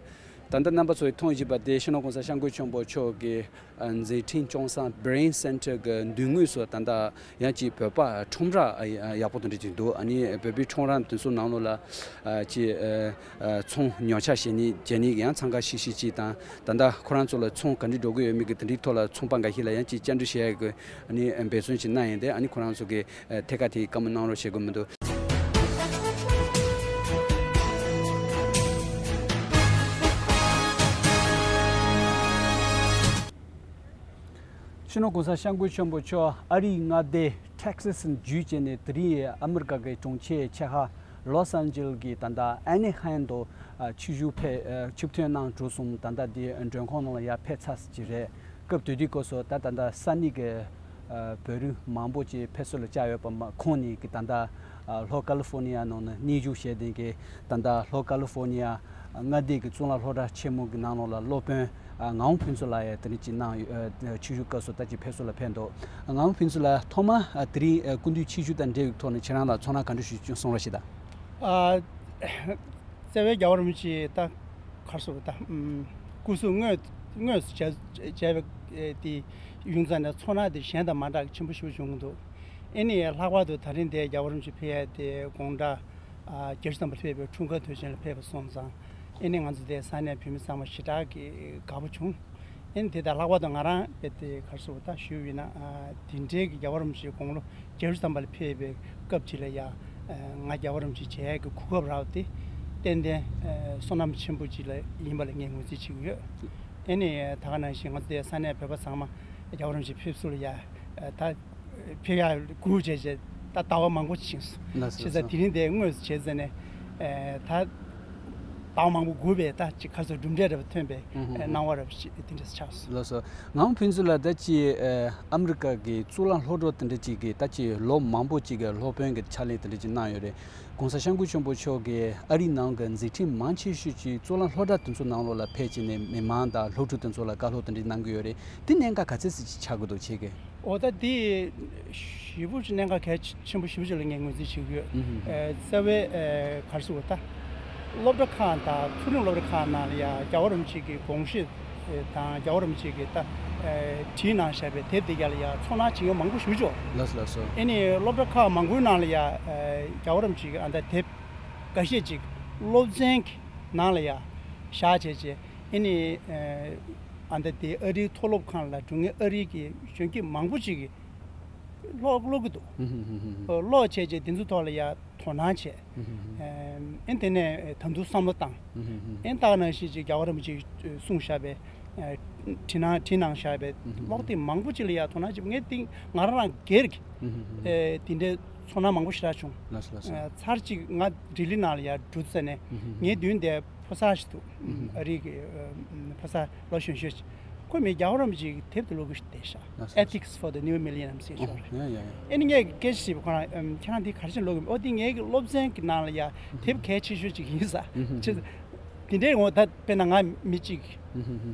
ད་ལྟ་རྣམ་པ་ཚོས་མཐོང་བཞིན་པ་དེ་སྤྱི་ནོར་གོང་ས་སྐྱབས་མགོན་ཆེན་པོ་མཆོག་གི་ཨ་མཛད་འཕྲིན་སྐྱོང་ས་Brain Center གི་མདུན་ངོས་སུ་ད་ལྟ་ཡང་ཅིག་བོད་པ་ཁྲོམ་ར་ཨ་ཡག་པོ་དེ་འདྲ་ཅིག་འདུག་ཨ་ནི་བོད་པའི་ཁྲོམ་ར་དེ་ཚོ་ནང་ལོགས་ལ་ཨ་ཅིག་ཨ་ཨ་ཚོང་ཉོ་ཆ་བྱེད་ནི་བྱེད་ནི་ཡང་འཚང་ཁ་ཤིག་ཤིག་ཅིག་དང་། ད་ལྟ་ཁོ་རང་ཚོ་ལ་ཚོང་ག་འདྲ་འགྲོ་གི་ཡོད་མེད་ཀྱི་དེ་འདྲའི་ཐོག་ལ་ཚོང་པ་འགའ་ཤས་ལ་ཡང་ཅིག་བཅར་འདྲི་བྱེད་ཡག་གི་ཨ་ནི་འབད་བརྩོན་ཅིག་གནང་ཡིན་ཏེ། ཨ་ནི་ཁོ་རང་ཚོ་གི་ཨ་ཐད་ཀར་དེ་བཀའ་མོལ་གནང་རོགས་བྱེད་དགོས་མི་འདུག་སྤྱི་ནོར་གོང་ས་སྐྱབས་མགོན་ཆེན་པོ་མཆོག་ཨ་རིའི་མངའ་སྡེ་ཊེག་སི་སི་བརྒྱུད་བྱས་ནས་དེ་རིང་ཨ་མི་རི་ཀ་གི་གྲོང་ཁྱེར་ཆེ་ཁག་ལོས་ཨན་ཇེ་ལིས་ཀྱི་ད་ལྟ་ཨེ་ནི་ཧེམ་དུ་ཨ་ཆིབས་བསྒྱུར་ཕེབས་ཨ་ཆིབས་ཐོན་གནང་གྲུབ་སོང་། ད་ལྟ་འདི་མགྲོན་ཁང་ནང་ལ་ཡར་ཕེབས་ཚར་ཟིན་གྱི་རེད། སྐབས་དེ་དུས་སྐབས་སུ་ད་ད་ལྟ་ས་གནས་ཀྱི་ཨ་བོད་རིགས་མང་པོ་ཅིག་ཕེབས་བསུ་ལ་བཅར་ཡོད་པ་མ་ཁོང་ནས་ཀྱི་ད་ལྟ་ཨ་ལྷོ་ཀ་ལི་ཧྥོ་ནི་ཡ་ནང་ནས་གནས་བཞུགས་བྱས་ཏེ་ཀྱི་ད་ལྟ་ལྷོ་ཀ་ལི་ཧྥོ་ནི་ཡ་མངའ་སྡེ་གི་གཙུག་ལག་སློབ་གྲྭ་ཆེན་མོ་གི་ནང་ལོགས་ལ་སློབ་དཔོན་ཨ་ངག་དབང་ཕུན་ཚོགས་ལགས་ཡང་དེ་རིང་ཅིག་གནང་ཡོད། ཨ་ཆིབས་བསྒྱུར་སྐབས་སུ་ད་ཅིག་ཕེབས་བསུ་ལ་ཕེབས་འདུག་ངག་དབང་ཕུན་ཚོགས་ལགས་ཐོག་མ་ཨ་དེ་རིང་ཨ་སྐུ་མདུན་ཆིབས་བསྒྱུར་དང་འབྲེལ་བའི་ཐོག་ནས་ཁྱེད་རང་ལ་ཚོར་སྣང་ག་འདྲ་ཞིག་བྱུང་སོང་རོགས་ཞེས་དང་། ཨ་བརྩེ་བའི་རྒྱལ་བ་རིན་པོ་ཆེ་ད་གར་སོང་ད་སྐུ་གཟུགས་དངོས་དངོས་སུ་མཇལ་མཇལ་བའི་དེ་ཡོང་ཙང་ནས་ཚོར་སྣང་དེ་གཞན་དང་མ་འདྲ་ཆེན་པོ་ཞིག་བྱུང་གི་འདུག་ཨེ་ནི་ལྷག་པར་དུ་ད་རིང་དེ་རྒྱལ་བ་རིན་པོ་ཆེ་ཕེབས་ཡ་དེ་དགུང་གྲངས་ཨ་བརྒྱད་ཅུ་ཐམ་པ་ཕེབས་པའི་འཁྲུངས་སྐར་དུས་ཆེན་ལ་ཕེབས་པ་སོང་ཙང་ཨེ་ནི་ང་ཚོ་དེ་ས་གནས་བོད་མི་ཚང་མ་ཞེ་དྲག་གི་དགའ་པོ་བྱུང་། ཨེ་ནི་དེ་དང་ལྷག་པར་དུ་ང་རང་དཔེ་དེ་གར་སོང་ད་ཞུ་ཡིན་ན་ཨ་དེ་འདྲའི་གི་རྒྱལ་བ་རིན་པོ་ཆེ་དགུང་ལོ་བརྒྱད་ཅུ་ཐམ་པ་ལ་ཕེབས་པའི་སྐབས་ཅིག་ལ་ཡ་ཨ་ང་རྒྱལ་བ་རིན་པོ་ཆེ་མཇལ་ཡ་གི་གོ་སྐབས་རག་པ་དེ་ཏན་ཏན་ཨ་བསོད་ནམས་ཆེན་པོ་ཅིག་ལ་ཡིན་པ་ལ་ངས་ངོས་འཛིན་བྱེད་ཀྱི་ཡོད། ཨེ་ནི་ད་ག་ནང་བཞིན་ང་ཚོ་དེ་ས་གནས་བོད་པ་ཚང་མ་རྒྱལ་བ་རིན་པོ་ཆེ་ཕེབས་བསུ་ལ་ཡ་ཨ་ད་ཕེབས་ཡག་སྒུག་བྱས་བྱས་ད་ཟླ་བ་མང་པོ་ཕྱིན་སོང་། ལགས་སོ། བྱས་ཙང་དེ་རིང་དེ་དངོས་སུ་བྱས་ཙང་ནས་ཨེ་ད་ ཟླ་བ་མང་པོ་སྒུག་པའི་ད་ཅིག་ག་ཚོད་གྲུབ་འབྲས་རེ་བ་ཐོན་པའི་ཨུ་ཧུ་ཨེ་ཧུ། སྣང་བ་རེ་བ་ཞིག་དེ་འདྲ་ཆགས་སོང་། ལགས་སོ། ངག་དབང་ཕུན་ཚོགས་ལགས་ད་ཅི་ཨ་ཨ་མི་རི་ཀ་གི་གཙུག་ལག་སློབ་གྲྭ་དེ་འདྲ་ཅིག་གི་ད་ཅི་ལོ་མང་པོ་ཅིག་གི་སློབ་དཔོན་གྱི་ཕྱག་ལས་དེ་འདྲ་ཅིག་གནང་ཡོད་རེད། ༸གོང་ས་༸སྐྱབས་མགོན་ཆེན་པོ་མཆོག་གིས་ཨ་རིའི་ནང་གི་མཛད་འཕྲིན་མང་ཆེ་ཤོས་ཅིག་གཙུག་ལག་སློབ་གྲྭ་དེ་ཚོ་ནང་ལོགས་ལ་ཕེབས་བྱས་ནས་མི་མང་དང་སློབ་ཕྲུག་དེ་ཚོ་ལ་བཀའ་སློབ་དེ་འདྲ་གནང་གི་ཡོད་རེད། དེ་གནད་འགག་ག་ཚད་ཙམ་ཅིག་ཆགས་ཀྱི་འདུག་ཁྱེད་ཀྱིས། འོ་ད་དེ་ཞེ་པོ་ཅིག་གནད་འགག་གལ་ཆེན་པོ་ཞེ་པོ་ཅིག་ལ་ངས་ངོས་འཛིན་བྱེད་ཀྱི་ཡོད། ཨུ་ཧུ། ཨེ་རྩ་བའི་ཨེ་ག་རེ་ཟེར་དགོས་ད། སློབ་གྲྭ་ཁག་དང་མཐོ་རིམ་སློབ་གྲྭ་ཁག་ནང་ལ་ཡང་རྒྱལ་བ་རིན་པོ་ཆེ་གི་དགོངས་གཞི་དང་རྒྱལ་བ་རིན་པོ་ཆེ་གིས་ད་ཨེ་བྲིས་གནང་བཞག་པའི་དེབ་དེ་ག་ལ་ཡང་ཚོར་སྣང་བྱེད་མཁན་མང་པོ་ཞེ་པོ་ཅིག་ཡོད། ལགས་སོ་ལགས་སོ། ཨེ་ནི་སློབ་གྲྭ་ཁག་མང་པོའི་ནང་ལ་ཡང་ཨེ་རྒྱལ་བ་རིན་པོ་ཆེ་གི་ཨ་ད་དེབ་འགའ་ཤས་ཅིག་སློབ་ཚན་གྱི་ནང་ལ་ཡང་བཞག་བྱས་རྗེས་ཨེ་ནི་ཨེ་ཨ་ད་དེ་ཨ་རིའི་མཐོ་སློབ་ཁང་ལ་འགྲོ་མཁན་ཨ་རིའི་གི་གཞོན་སྐྱེས་མང་པོ་ཅིག་གིས་ཀློག་ཀློག་གི་འདུག་ཨུ་ཧུ་ཧུ་ཧུ། ཀློག་བྱས་རྗེས་དེ་ཚོའི་ཐོག་ལ་ཡང་དོ་སྣང་བྱས། ཨུ་ཧུ་ཧུ། ཨེ་དེ་ནས་ད་དུང་བསམ་བློ་བཏང་། ཨུ་ཧུ་ཧུ། ཨེ་ད་ག་ནང་བཞིན་ཅིག་རྒྱལ་བ་རིན་པོ་ཆེས་གསུངས་བཞག་པའི་ཨེ་བྲིས་གནང་བྲིས་གནང་བཞག་པའི་ཨུ་ཧུ་ཧུ། ཀློག་དེབ་མང་པོ་ཅིག་ལ་ཡང་དོ་སྣང་བྱས་པ་ངས་དེ་ང་རང་རང་སྒེར་གྱི་ཨུ་ཧུ་ཧུ། ཨེ་དེ་འདྲའི་ཚོར་སྣང་མང་པོ་ཞེ་དྲག་བྱུང་། ལགས་སོ་ལགས་སོ། ཨེ་ཚར་གཅིག་ང་ལྡི་ལི་ནང་ལ་ཡང་འགྲོ་ཙ་ནས་ཨུ་ཧུ་ཧུ། ངའི་མདུན་དེར་ཕོ་གསར་ཞིག་འདུག་ཨུ་ཧུ། ཨ་རིའི་གི་ཨ་ཕོ་གསར་ལོ་གཞོན་ཤོས་ཤིག་ཁོས་མི་རྒྱལ་བ་རིན་པོ་ཆེའི་དེབ་དེ་ཀློག་གི་བསྡད་ཤག་ལགས་སོ། Ethics for the New Millennium ཟེར་ཤོག་རེད། ཡ་ཡ་ཡ། ཨེ་ནི་ངས་སྐད་ཆ་དྲིས་པ་ཁོ་རང་ཨམ་ཁྱེད་རང་དེ་ག་རེ་བྱས་ནས་ཀློག་གི་མེད། ཨོ་དེ་ངའི་གི་སློབ་ཚན་གྱི་ནང་ལ་ཡ་དེབ་གལ་ཆེ་ཤོས་ཅིག་ཡིན་ས། ཨུ་ཧུ། ཆེ་དེ་འདྲའི་ངོ་ད་དཔེར་ན་ང་མི་གཅིག་ཨུ་ཧུ་ཧུ།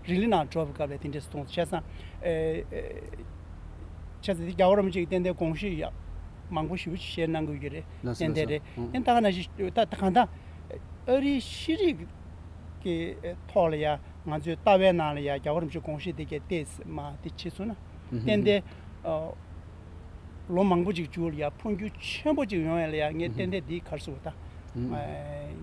རི་ལི་ནང་འགྲོ་བའི་སྐབས་ལ་དེ་འདྲས་གཏོང་བྱས་ཙང་ཨེ་ཨེ་བྱས་ཙང་དེ་རྒྱལ་བ་རིན་པོ་ཆེ་གི་ཏན་ཏན་དགོངས་གཞི་ཡ་མང་པོ་ཞེ་པོ་ཅིག་བཤད་གནང་དགོས་ཀྱི་རེད། ལགས་སོ་ཏན་ཏན་རེད། ལགས་སོ། ཨེ་ད་ག་ནང་བཞིན་ད་ད་གང་ལྟར་ཨ་རིའི་ཤེས་རིག་གི་ཐོག་ལ་ཡ་ང་ཚོའི་ལྟ་བའི་ནང་ལ་ཡ་རྒྱལ་བ་རིན་པོ་ཆེའི་དགོངས་གཞི་དེ་གའི་ཏོག་ཙམ་མ་དེ་བྱས་སོང་ན་ཨུ་ཧུ་ཏན་ཏན་ཨ་ལོ་མང་པོ་ཅིག་མཇུག་ལ་ཡ་འཕོ་འགྱུར་ཆེན་པོ་ཅིག་ཡོང་ཡ་ལ་ཡ་ངས་ཨུ་ཧུ་ཏན་ཏན་འདི་ག་རེ་ཟེར་དགོས་ད། ཨུ་ཧུ་ཨ་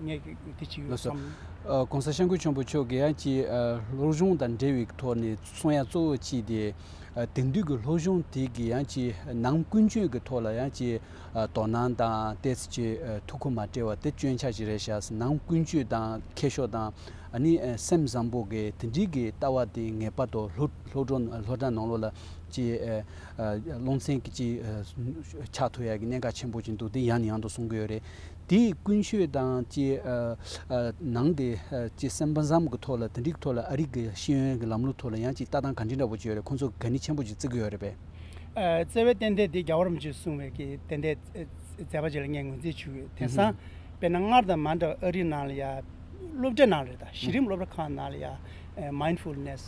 ངས་དེ་བྱེད་ཀྱི་ཡོད་ལགས་སོ། བསམ། ཨ་༸གོང་ས་༸སྐྱབས་མགོན་ཆེན་པོ་མཆོག་གིས་ཡང་ཅིག་ཨ་སློབ་སྦྱོང་དང་འབྲེལ་བའི་ཐོག་ནས་གསུང་ཡ་གཙོ་བོ་གཅིག་དེ་ཨ་དེང་དུས་ཀྱི་སློབ་སྦྱོང་དེ་གི་ཡང་ཅིག་ནང་ཀུན་སྤྱོད་ཀྱི་ཐོག་ལ་ཡང་ཅིག་ཨ་དོ་སྣང་དང་ཏོག་ཙམ་ཅིག་ཨ་ཐུགས་ཁུར་མ་སྤྲད་པ་དེ་སྐྱོན་ཆ་ཞིག་རེད་ཤག་ནང་ཀུན་སྤྱོད་དང་མཁས་མཆོག་དང་ཨ་ནི་ཨ་སེམས་བཟང་པོ་གི་དེ་འདྲའི་གི་ལྟ་བ་དེ་ངེས་པར་དུ་སློབ་སློབ་གྲྭ་སློབ་གྲྭ་ནང་ལོགས་ལ་ཅིག་ཨ་ཨ་སློབ་ཚན་གྱི་ཅིག་ཨ་ཆགས་ཐུབ་ཡ་གི་གནད་འགག་ཆེན་པོ་ཅིག་འདུག་དེ་ཡང་ནས་ཡང་དུ་གསུང་གི་ཡོད་རེད། དེའི་ཀུན་སྤྱོད་དང་ཅིག་ཨ་ཨ་ནང་དེ་ཨ་ཅིག་སེམས་པ་བཟང་པོ་གི་ཐོག་ལ་དེ་འདྲའི་ཐོག་ལ་ཨ་རི་གི་ཤེས་ཡོན་གྱི་ལམ་ལུགས་ཐོག་ལ་ཡང་ཅིག་ལྟ་སྟངས་ག་འདྲ་འདྲ་པོ་ཅིག་ཡོད་རེད། ཁོང་ཚོ་དགའ་ནི་ཆེན་པོ་ཅིག་བརྩི་གི་ཡོད་རེད་པས། ཨ་རྩ་བའི་ཏན་ཏན་དེ་རྒྱལ་བ་རིན་པོ་ཆེས་གསུངས་པའི་གི་ཏན་ཏན་མཛད་པ་ཅིག་ལ་ངས་ངོས་འཛིན་ཞུ་གི་ཡོད། དེང་སང་དཔེར་ན་སྔར་དང་མ་འདྲ་བ་ཨ་རིའི་ནང་ལ་ཡ་སློབ་གྲྭ་ནང་རེད་ད་གཞི་རིམ་སློབ་གྲྭ་ཁག་ནང་ལ་ཡ་mindfulness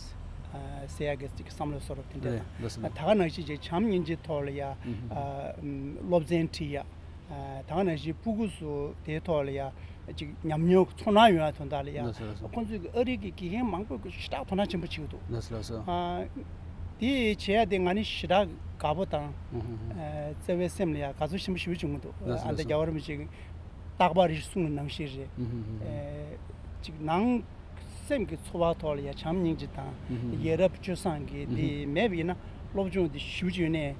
ཟེར་ཡ་གི་ཅིག་བསམ་བློ་གསོ་རོགས་དེ་འདྲ་དང་། ད་ག་ནང་བཞིན་ཅིག་བྱམས་སྙིང་རྗེའི་ཐོག་ལ་ཡ་སློབ་ཚན་ཁྲིད་ཡ། ད་ག་ནང་བཞིན་ཕྲུ་གུ་ཚོ་དེའི་ཐོག་ལ་ཡ་ཅིག་ཉམས་མྱོང་ཚོར་སྣང་ཡོང་ཡ་དོན་དག་ལ་ཡ་ལགས་སོ་ལགས་སོ། ཁོང་ཚོས་ཀྱི་ཨ་རི་གི་དགེ་རྒན་མང་པོས་ཞེ་དྲག་དོ་སྣང་ཆེན་པོ་བྱེད་ཀྱི་འདུག་ལགས་སོ་ལགས་སོ། དེ་བྱེད་ཡ་དེ་ང་ནི་ཞེ་དྲག་དགའ་པོ་དང་ཨུ་ཧུ་ཧུ། རྩ་བའི་སེམས་ལ་ཡ་དགའ་ཚོར་ཆེན་པོ་ཞེ་པོ་བྱུང་གི་འདུག་ལགས་སོ་ཨ་ད་ལགས་སོ། རྒྱལ་བ་རིན་པོ་ཆེ་གི་རྟག་པར་རེ་གསུང་གི་ནང་བཞིན་རེད། ཨུ་ཧུ་ཧུ། ཅིག་ནང་སེམས་ཀྱི་ཚོར་བ་ཐོག་ལ་ཡ་བྱམས་སྙིང་རྗེ་དང་ཡ་རབས་སྤྱོད་བཟང་གི་དེ་མེད་པ་ཡིན་ན་སློབ་སྦྱོང་དེ་ཞེ་པོ་ཅིག་ཡོད་ནས་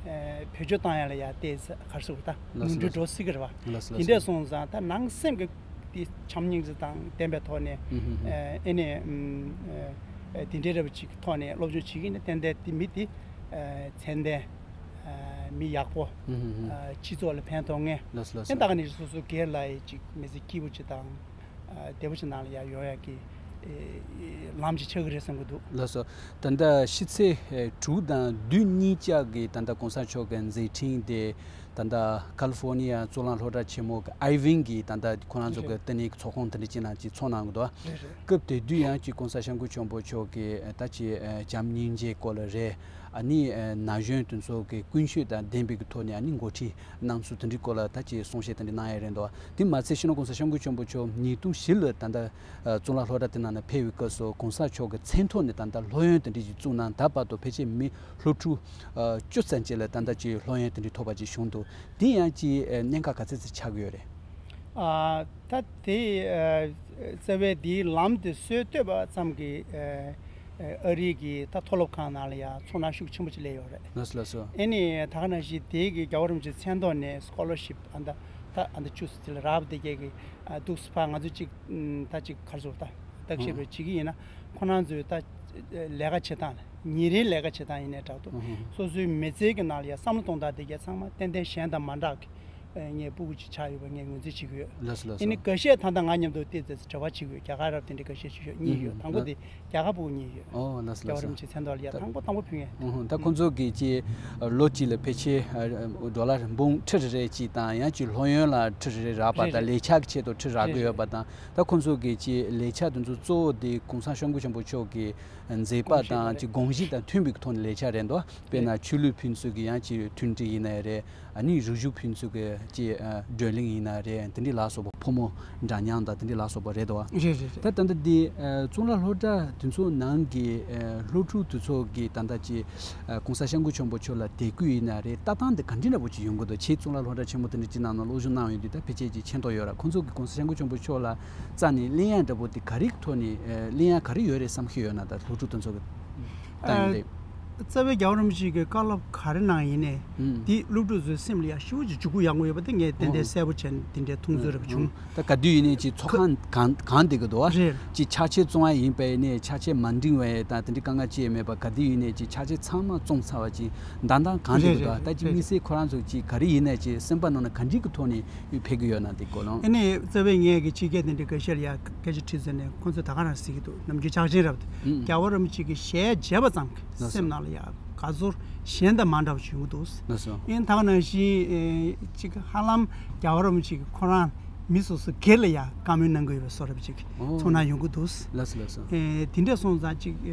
བེད་སྤྱོད་བཏང་ཡ་ལ་ཡ་ཏོག་ཙམ་ག་རེ་ཟེར་དགོས་ད་ནོར་འཁྲུལ་འགྲོ་སྲིད་ཀྱི་རེད་བ། དེ་འདྲས་སོང་ཙང་ད་ནང་སེམས་ཀྱི་དེ་བྱམས་སྙིང་རྗེ་དང་ལྡན་པའི་ཐོག་ནས་ཨེ་ནས་དེ་འདྲའི་རབ་ཅིག་ཐོག་ནས་སློབ་སྦྱོང་བྱེད་ཀྱི་ཡིན་ན་ཏན་ཏན་དེ་མི་དེ་ཚད་ལྡན་མི་ཡག་པོ་སྤྱི་ཚོགས་ལ་ཕན་ཐོགས་མཁན་ཨེ་ད་ག་ནས་སོ་སོ་སྒེར་ལ་ཅིག་མི་ཚེ་སྐྱིད་པོ་ཅིག་དང་། བདེ་པོ་ཅིག་ནང་ལ་ཡར་ཡོང་ཡག་གི་ལམ་ཅིག་ཆགས་ཀྱི་རེད་བསམ་གྱི་འདུག་ལགས་སོ། ད་ལྟ་ཕྱི་ཚེས་དྲུག་དང་བདུན་གཉིས་ཆ་གི་ད་ལྟ་༸གོང་ས་མཆོག་གི་མཛད་འཕྲིན་དེ་ད་ལྟ་ཀ་ལི་ཧྥོ་ནི་ཡ་གཙུག་ལག་སློབ་གྲྭ་ཆེན་མོ་གི་ཨའི་ཝིང་གི་ད་ལྟ་ཁོ་རང་ཚོ་གི་ལྟེ་གནས་ཀྱི་ཚོགས་ཁང་དེ་འདྲ་ཅིག་ནང་ཅིག་ཚོགས་གནང་གི་འདུག་རེད་རེད། སྐབས་དེ་དུས་ཡང་ཅིག་༸གོང་ས་༸སྐྱབས་མགོན་ཆེན་པོ་མཆོག་གི་ད་ཅིག་བྱམས་སྙིང་རྗེའི་སྐོར་ལ་རེད། ཨ་ནི་ན་གཞོན་དེ་ཚོ་གི་ཀུན་སྤྱོད་དང་ལྡན་པའི་གི་ཐོག་ནས་ཨ་ནི་འགོ་ཁྲིད་གནང་ཚུལ་དེ་འདྲའི་སྐོར་ལ་ད་ཅིག་གསུང་བཤད་དེ་འདྲ་གནང་ཡ་རེད་འདུག་དེ་མ་ཚད་སྤྱི་ནོར་༸གོང་ས་༸སྐྱབས་མགོན་ཆེན་པོ་མཆོག་ཉིས་སྟོང་བཞི་ལ་ད་ལྟ་གཙུག་ལག་སློབ་གྲྭ་དེ་ནང་ནས་ཕེབས་པའི་སྐབས་སུ་༸གོང་ས་མཆོག་གི་མཚན་ཐོག་ནས་ད་ལྟ་སློབ་ཡོན་དེ་འདྲ་ཞིག་བཙུགས་གནང་། ད་བར་དུ་ཕལ་ཆེར་མི་སློབ་ཕྲུག་བཅུ་ཙམ་ཅིག་ལ་ད་ལྟ་ཅིག་སློབ་ཡོན་དེ་འདྲའི་ཐོབ་པ་ཅིག་བྱུང་འདུག་དེ་ཡང་ཅིག་གནད་འགག་ག་ཚད་ཙམ་ཆགས་ཀྱི་ཡོད་རེད། ཨ་ད་དེ་ཨ་རྩ་བའི་དེའི་ལམ་དེ་སྲོལ་བཏོད་པ་ཙམ་གྱིས་ཨ་ཨ་རིའི་གི་ད་མཐོ་སློབ་ཁང་ནང་ལ་ཡང་ཚོར་སྣང་ཤུགས་ཆེན་པོ་ཅིག་སླེབས་ཡོད་རེད། ལགས་སོ་ལགས་སོ། ཨེ་ནི་ད་ག་ནང་བཞིན་དེའི་གི་རྒྱལ་བ་རིན་པོ་ཆེའི་མཚན་ཐོག་ནས་སི་ཀོ་ལར་ཤིབ་ཨ་ད་ད་ཨ་ད་བཅུ་ཙམ་ཅིག་ལ་རག་པ་དེ་གས་གི་ཨ་འདུག་སེ་ཕར་ང་ཚོ་ཅིག་ཨམ་ད་ཅིག་ག་རེ་ཟེར་ད་བརྟག་ཞིབ་རེ་བྱེད་ཀྱི་ཡིན་ན་ཁོ་རང་ཚོའི་ད་ལས་ཀ་བྱེད་སྟངས་ལ་ཉིན་རེའི་ལས་ཀ་བྱེད་སྟངས་ཡིན་ནའི་འདྲ་འདུག་ཨུ་ཧུ། སོ་སོའི་མི་ཚེའི་གི་ནང་ལ་ཡང་བསམ་བློ་གཏོང་སྟངས་དེ་གས་ཚང་མ་ཏན་ཏན་གཞན་དང་མ་འདྲ་གི་ངའི་སྤུ་གུ་ཅིག་ཆགས་ཡོད་པ་ངས་ངོས་འཛིན་བྱེད་ཀྱི་ཡོད། ལགས་སོ་ལགས་སོ། ཨ་ནི་འགའ་ཤས་ད་ལྟ་ང་མཉམ་དུ་ཏོག་ཙམ་འབྲེལ་བ་བྱེད་ཀྱི་ཡོད། རྒྱ་གར་རབ་དེ་འདྲའི་འགའ་ཤས་ཅིག་ཡོད། གཉིས་ཡོད། དང་པོ་དེ་རྒྱ་གར་སྤུ་གུ་གཉིས་ཡོད། ཨོ་ལགས་སོ་ལགས་སོ། རྒྱལ་བ་རིན་པོ་ཆེའི་མཚན་ཐོག་ལ་ཡ་དང་པོ་དང་པོ་ཕུལ་ངེས། ད་ཁོང་ཚོ་གིས་ཅིག་ལོ་གཅིག་ལ་ཕལ་ཆེར་ཌོ་ལར་འབུམ་ཁྲི་རེ་རེ་ཅིག་དང་ཡང་ཅིག་ལྷོད་ཡངས་ལ་ཁྲི་རེ་རེ་རག་པ་དང་ལས་འཆར་གྱི་ཆེད་དུ་ཁྲི་རག་གི་ཡོད་པ་དང་། ད་ཁོང་ཚོ་གིས་ཅིག་ལས་འཆར་དེ་ཚོ་གཙོ་བོ་དེ་གོང་ས་སྐྱབས་མགོན་ཆེན་པོ་མཆོག་གི་མཛད་པ་དང་ཅིག་དགོངས་གཞི་དང་མཐུན་པའི་ཐོག་ནས་ལས་འཆར་རེད་འདུག་དཔེར་ན་ཆོས་ལུགས་ཕན་ཚུན་གྱི་ཡང་ཅིག་མཐུན་སྒྲིལ་ཡིན་ན་ཡང་རེད། ཨ་ནི་རིག་གཞུང་ཕན་ཚུན་གྱི་ཅིག་བགྲོ་གླེང་ཡིན་ན་རེད། དེ་འདྲའི་ལ་སོགས་པ་ཕོ་མོ་འདྲ་མཉམ་དང་དེ་འདྲའི་ལ་སོགས་པ་རེད་འདུག་རེད་རེད་རེད། ད་ད་ལྟ་འདི་གཙུག་ལག་སློབ་གྲྭ་དེ་ཚོ་ནང་གི་སློབ་ཕྲུག་དེ་ཚོ་གི་ད་ལྟ་ཅིག་གོང་ས་སྐྱབས་མགོན་ཆེན་པོ་མཆོག་ལ་དད་གུས་ཡིན་ན་རེད། ལྟ་སྟངས་དེ་ག་འདྲ་འདྲ་པོ་ཅིག་ཡོང་གི་འདུག་ཆེས་གཙུག་ལག་སློབ་གྲྭ་ཆེན་མོ་དེ་འདྲ་ཅིག་ནང་ན་སློབ་སྦྱོང་གནང་ཡོད་དུས་ད་ཕལ་ཆེར་ཅིག་མཁྱེན་རྟོགས་ཡོད་ར། ཁོང་ཚོ་གིས་གོང་ས་སྐྱབས་མགོན་ཆེན་པོ་མཆོག་ལ་རྩ་ནས་གླེང་ཡག་འདྲ་པོ་དེ་ག་རེ་གི་ཐོག་ནས་གླེང་ཡག་ག་རེ་ཡོད་རེད་བསམ་གྱི་ཡོད་ན། ད་སློབ་ཕྲུག་དེ་ཚོ་གི་ལྟ་ཡོང་དུས། རྩ་བའི་རྒྱལ་བ་རིན་པོ་ཆེ་གི་བཀའ་སློབ་ག་རེ་གནང་ཡིན་ནའི་དེ་སློབ་ཕྲུག་ཚོའི་སེམས་ལ་ཡ་ཞེ་པོ་ཅིག་འཇུག་སྒོ་ཡག་པོ་ཡོད་པ་དེ་ངས་ཏན་ཏན་གསལ་པོ་བྱས་ནས་དེ་འདྲའི་མཐོང་ཚོར་རེ་བྱུང་། ད་ག་དུས་ཡིན་ནའི་ཅིག་ཚོགས་ཁང་གང་གང་བསྡད་ཀྱི་འདུག་བ། རེད། ཅིག་ཕྱག་ཕྱིད་བཙོང་བ་ཡིན་པ་ཡིན་ནའི་ཕྱག་ཕྱིད་མ་འགྲིག་པ་ཡིན་ད་དེ་འདྲའི་དཀའ་ངལ་ཅི་ཡང་མེད་པ། ག་དུས་ཡིན་ནའི་ཅིག་ཕྱག་ཕྱིད་ཚང་མ་བཙོང་ཚར་བ་ཅིག་མདང་མདང་གང་བསྡད་ཀྱི་འདུག་རེད་རེད་ད་ཅིག་རེད་དམིགས་བསལ་ཁོ་རང་ཚོ་ཅིག་ག་རེ་ཡིན་ནའི་ཅིག་སེམས་པ་ནང་ན་ག་འདྲའི་གི་ཐོག་ནས་ཕེབས་ཀྱི་ཡོད་ན་དེ་སྐོར་ལ། ཨ་ནི་རྩ་བའི་ངས་ཀྱི་ཕྱི་རྒྱལ་དེ་འདྲའི་འགའ་ཤས་ལ་ཡ་སྐད་ཆ་དྲིས་ཚར་ནས་ཁོང་ཚོས་ད་ག་རང་ཟེར་གྱི་འདུག་ནམ་རྒྱུན་ཕྱག་ཆེན་རབ་དེ་རྒྱལ་བ་རིན་པོ་ཆེ་གི་ཞལ་མཇལ་བ་ཙམ་གྱིས་སེམས་ནང་ལ་ཡ་དགའ་ཚོར་གཞན་དང་མ་འདྲ་བ་ཞིག་ཡོང་གི་འདུག་ལགས་སོ། ཨ་ནི་ད་ག་ནང་བཞིན་ཅིག་ཧ་ལམ་རྒྱལ་བ་རིན་པོ་ཆེ་གི་ཁོ་རང་མི་སོ་སོ་སྒེར་ལ་ཡང་བཀའ་མོལ་གནང་གི་ཡོད་པའི་བཟོ་འདྲ་ཅིག་ཨོ། ཚོར་སྣང་ཡོང་གི་འདུག་ལགས་སོ་ལགས་སོ། ཨེ་དེ་འདྲ་སོང་ཙང་ཅིག་ཨེ་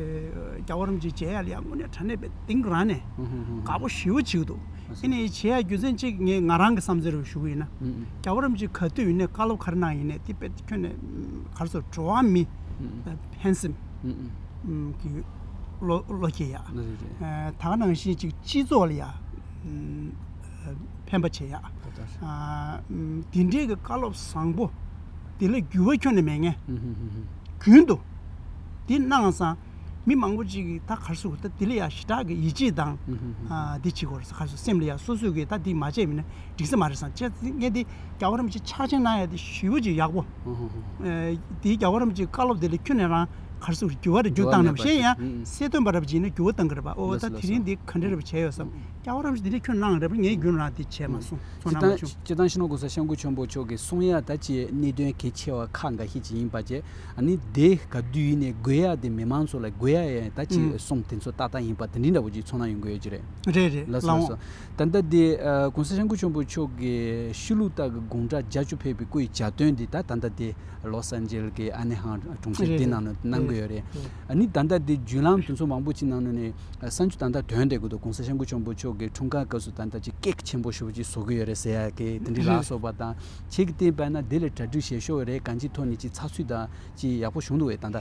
རྒྱལ་བ་རིན་པོ་ཆེ་མཇལ་ཡག་ལ་ཡང་དངོས་གནས་དྲང་གནས་དཔེ་དེང་རང་ནས་ཧུམ་ཧུམ་ཧུམ་ཧུམ། དགའ་པོ་ཞེ་པོ་བྱེད་ཀྱི་འདུག་ལགས་སོ། ཨེ་ནས་བྱེད་ཡག་རྒྱུ་མཚན་གཅིག་ངས་ང་རང་གི་བསམ་ཚུལ་རེ་ཞུ་གི་ཡིན་ན། ཧུམ་ཧུམ། རྒྱལ་བ་རིན་པོ་ཆེ་ག་དུས་ཡིན་ནའི་བཀའ་སློབ་ག་རེ་གནང་ཡིན་ནའི་དེ་དཔེ་ཁྱོན་ནས་ག་རེ་ཟེར་འགྲོ་བ་མི་ཧུམ་ཧུམ། ཕན་སེམས་ཧུམ་ཧུམ། གི་བློ་བློ་སྐྱེ་ཡག་རེད་རེད། ཨ་ད་ག་ནང་བཞིན་ཅིག་སྤྱི་ཚོགས་ལ་ཡ་ཨ་ཕན་པ་བྱེད་ཡག་ཨོ་ད། ཨ་འདི་འདྲའི་གི་བཀའ་སློབ་བཟང་པོ་འདི་ལ་འགྱུར་བ་ཁྱོན་ནས་མེད་མཁན་ཧུམ་ཧུམ་ཧུམ། རྒྱུན་དུ་འདི་གནང་སང་མི་མང་པོ་ཅིག་གིས་ད་ག་རེ་ཟེར་ད་འདི་ལ་ཡ་ཞེ་དྲག་གི་ཡིད་ཆེས་དང་ཧུམ་ཧུམ་ཧུམ། ཨ་འདི་བྱེད་དགོས་རེད་ག་རེ་ཟེར་སེམས་ལ་ཡ་སོ་སོས་གི་ད་འདི་མ་བྱས་མིན་ན་འགྲིག་ས་མ་རེད་བསམ་བྱས་ངས་འདི་རྒྱལ་བ་རིན་པོ་ཆེ་ཕྱག་ཆེན་གནང་ཡ་དེ་ཞེ་པོ་ཅིག་ཡག་པོ། ཧུམ་ཧུམ་ཧུམ། ཨ་དེའི་རྒྱལ་བ་རིན་པོ་ཆེའི་བཀའ་སློབ་དེ་ལ་ཁྱོན་ནས་རང་ག་རེ་ཟེར་འགྱུར་བ་རེ་འགྱུར་བཏང་ནས་མ་གཞི་ཡང་གསལ་སྟོན་པ་རབ་ཅིག་ཡིན་ན་འགྱུར་བ་བཏང་གི་རེད་པ། ཨོ་ད་དེ་རིང་འདི་ག་འདྲ་རེད་པ་བྱས་ཡོད་བསམ། རྒྱལ་བ་རིན་པོ་ཆེ་དེ་འདྲ་ཁྱོན་གནང་རེད་པ་ངས་རྒྱུན་རང་དེ་བྱས་མ་སོང་ཚོར་སྣང་མ་བྱུང་། སྤྱིར་བཏང་སྤྱིར་བཏང་སྤྱི་ནོར་གོང་ས་སྐྱབས་མགོན་ཆེན་པོ་མཆོག་གིས་གསུང་ཡ་ད་ཅི་གནད་དོན་གལ་ཆེ་བ་ཁག་འགའ་ཤས་ཅིག་ཡིན་པ་བྱས། ཨ་ནི་དེ་ག་དུས་ཡིན་ནའི་དགོས་ཡ་དེ་མི་མང་ཚོ་ལ་དགོས་ཡ་ཡང་ད་ཅི་གསུང་དེ་ཚོ་ཏག་ཏག་ཡིན་པ་དེ་འདྲ་འདྲ་པོ་ཅིག་ཚོར་སྣང་ཡོང་གི་ཡོད་ཀྱི་རེད། རེད་རེད་ལགས་སོ་ལགས་སོ། ལགས་འོང་། ད་ལྟ་དེ་གོང་ས་སྐྱབས་མགོན་ཆེན་པོ་མཆོག་གིས་ཤོ་ལོ་ཀ་གི་དགུང་གྲངས་བརྒྱད་ཅུ་ཕེབས་པའི་སྐུའི་གྱ་སྟོན་དེ་ད་ད་ལྟ་དེ། ལོ་སི་ཨན་ཇེ་ལི་གི་ཨན་ནེ་ཧན་གྲོང་ཁྱེར་དེ་ནང་ནས་གནང་གི་ཡོད་རེད། ཨ་ནི་ད་ལྟ་དེ་བརྒྱུད་ལམ་དེ་ཚོ་མང་པོ་ཅིག་ནང་ནས་ནས་གསར་འགྱུར་ད་ལྟ་ཐོན་བསྡད་ཀྱི་འདུག་གོང་ས་སྐྱབས་མགོན་ཆེན་པོ་མཆོག་གི་འཁྲུངས་སྐར་སྐབས་སུ་ད་ལྟ་ཅིག་ཀེག་ཆེན་པོ་ཞེ་པོ་ཅིག་བཟོ་གི་ཡོད་རེད་ཟེར་ཡ་གི་དེ་འདྲའི་ལ་སོགས་པ་དང་ཁྱེད་ཀྱིས་བལྟས་པ་ན་དེ་ལ་གྲ་སྒྲིག་བྱེད་ཤོག་རེད་གང་ཅིའི་ཐོག་ནས་ཅིག་ཚགས་ཚུད་དང་ཅིག་ཡག་པོ་བྱུང་འདུག་བས་ད་ལྟ།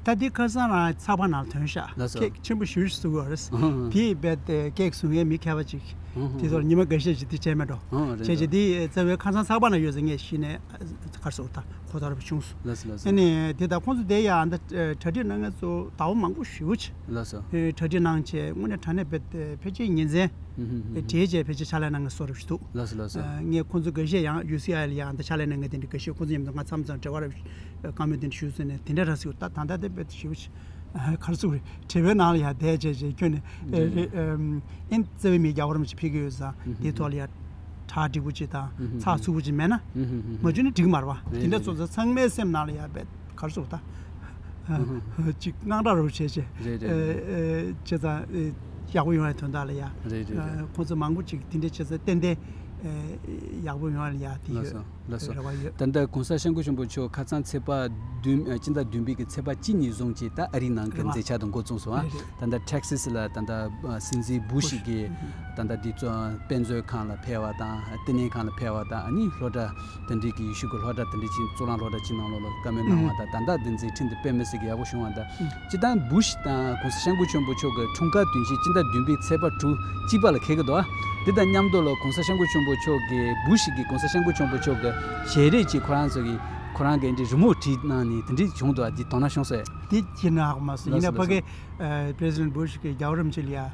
ད་འདི་ཁ་སང་རང་ཚགས་པར་ནང་ཐོན་ཤག་ལགས་སོ། ཀེག་ཆེན་པོ་ཞེ་པོ་ཞིག་བཟོ་གི་ཡོད་རེད། དེ་རྦད་དེ་ཀེག་བཟོ་མཁན་མི་མཁས་པ་ཅིག་དེ་ཚོར་ཉི་མ་འགའ་ཤས་ཅིག་དེ་བྱས་མེད་འགྲོ། བྱས་རྗེས་དེ་རྩ་བའི་ཁ་སང་ཚགས་པར་ནང་ཡོད་ཟེར་ངས་གཞི་ནས་གར་སོང་ད་གོ་ཐོར་བ་བྱུང་སོང་། ལགས་སོ་ལགས་སོ། ཨ་ནི་དེ་ད་ཁོང་ཚོ་དེ་ཡང་ད་གྲ་སྒྲིག་གནང་མཁན་ཚོ་ཟླ་བ་མང་པོ་ཞེ་པོ་ཅིག་ལགས་སོ། གྲ་སྒྲིག་གནང་བྱས་དངོས་གནས་དྲང་གནས་རྦད་དེ་ཕལ་ཆེར་ཉིན་མཚན་གྲས་བྱས་ཕལ་ཆེར་ཕྱག་ལས་གནང་མཁན་བཟོ་འདྲ་ཞིག་འདུག་ལགས་སོ་ལགས་སོ། ངས་ཁོང་ཚོ་འགའ་ཤས་ཡང་ཡུ་སི་ཨའི་ལ་ཡང་ད་ཕྱག་ལས་གནང་མཁན་དེ་འདྲ་འགའ་ཤས་ཁོང་ཚོ་མཉམ་དུ་ང་མཚམས་མཚམས་འབྲེལ་བ་རེ་བཀའ་མོལ་དེ་འདྲ་ཞུས་ཟེར་ནས་དེ་འདྲ་ར་ཟེར་ད་ད་ལྟ་དེ་རྦད་ཞེ་པོ་ཅིག་ག་རེ་ཟེར་དགོས་རེད། དྲ་བའི་ནང་ལ་ཡང་བསྡད་བྱས་བྱས་ཁྱོན་ནས་ཨེ་ཨེ་ཨེམ་ཨེན་རྩ་བའི་མི་རྒྱལ་བ་རིན་པོ་ཆེ་ཕེབས་ཀྱི་ཡོད་ཙང་དེའི་ཐོག་ལ་ཡང་གྲ་འགྲིག་པོ་ཅིག་དང་ཚགས་ཚུད་པོ་ཅིག་མེད་ན་མ་བྱུང་ན་འགྲིག་གི་མ་རེད་པ། དེ་འདྲ་ཚོ་ཚང་མའི་སེམས་ནང་ལ་ཡང་དཔེ་ག་རེ་ཟེར་དགོས་ད་ཅིག་དངངས་སྐྲག་རུ་བྱས་བྱས་ཨེ་ཨེ་བྱས་ཙང་ཨེ་ཡག་པོ་ཡོང་བའི་དོན་དག་ལ་ཡང་ཁོང་ཚོ་མང་པོ་ཅིག་དེ་འདྲ་བྱས་ཙང་ཏན་ཏན་ཨེ་ཡག་པོ་ཡོང་བ་ལ་ཡང་དེ་ཡོད། ལགས་སོ། རེ་བ་ཡོད། ད་ལྟ་གོང་ས་སྐྱབས་མགོན་ཆེན་པོ་མཆོག་ཁ་སང་ཚེས་པ་བདུན་ཨ་སྤྱི་ཟླ་བདུན་པའི་གི་ཚེས་པ་གཅིག་ཉིན་བཟུང་བྱས་ད་ཨ་རིའི་ནང་གི་རེད་པ། མཛད་འཆར་དང་འགོ་བཙུགས་སོང་ཨ། རེད་རེད། ད་ལྟ་ཊེག་སཱི་སི་ལ་ད་ལྟ་ཨ་སྲིད་འཛིན་བུ་ཤི་གི་ད་ལྟ་འདི་ཚོ་དཔེ་མཛོད་ཁང་ལ་ཕེབས་པ་དང་བསྟི་གནས་ཁང་ལ་ཕེབས་པ་དང་ཨ་ནི་སློབ་གྲྭ་དེ་འདྲའི་གི་ཡེ་ཤུ་གི་སློབ་གྲྭ་དེ་འདྲའི་ཅིག་གཙུག་ལག་སློབ་གྲྭ་ཅིག་ནང་ལོགས་ལ་བཀའ་མོལ་གནང་བ་དང་ད་ལྟ་འདི་མཛད་འཕྲིན་འདི་དཔེ་མི་སྲིད་ཀྱི་ཡག་པོ་བྱུང་བ་དང་། སྤྱིར་བཏང་བུ་ཤི་དང་གོང་ས་སྐྱབས་མགོན་ཆེན་པོ་མཆོག་གི་འཁྲུངས་སྐར་དུས་ཆེན་སྤྱི་ཟླ་བདུན་པའི་ཚེས་པ་དྲུག་གཅིག་པ་ལ་འཁེལ་གྱི་འདུག་འདི་དང་མཉམ་དུ་ལ་གོང་ས་སྐྱབས་མགོན་ཆེན་པོ་མཆོག་གི་བུ་ཤི་གིས་གོང་ས་སྐྱབས་མགོན་ཆེན་པོ་མཆོག་གི་ཞལ་རས་ཅིག་ཁོ་རང་ཚོ་གིས་ཁོ་རང་གི་འདི་རི་མོ་བྲིས་གནང་ནས་དེ་འདྲ་བྱུང་འདུག་འདི་དོ་སྣང་བྱུང་སོང་། དེ་ཁྱེད་ནས་ཧ་གོ་མ་སོང་། ཡིན་ན་ཕ་གི་པི་རེ་སི་ཌེན་ཊི་བུ་ཤི་གིས་རྒྱལ་བ་རིན་པོ་ཆེ་ལ་ཡ་ཨ་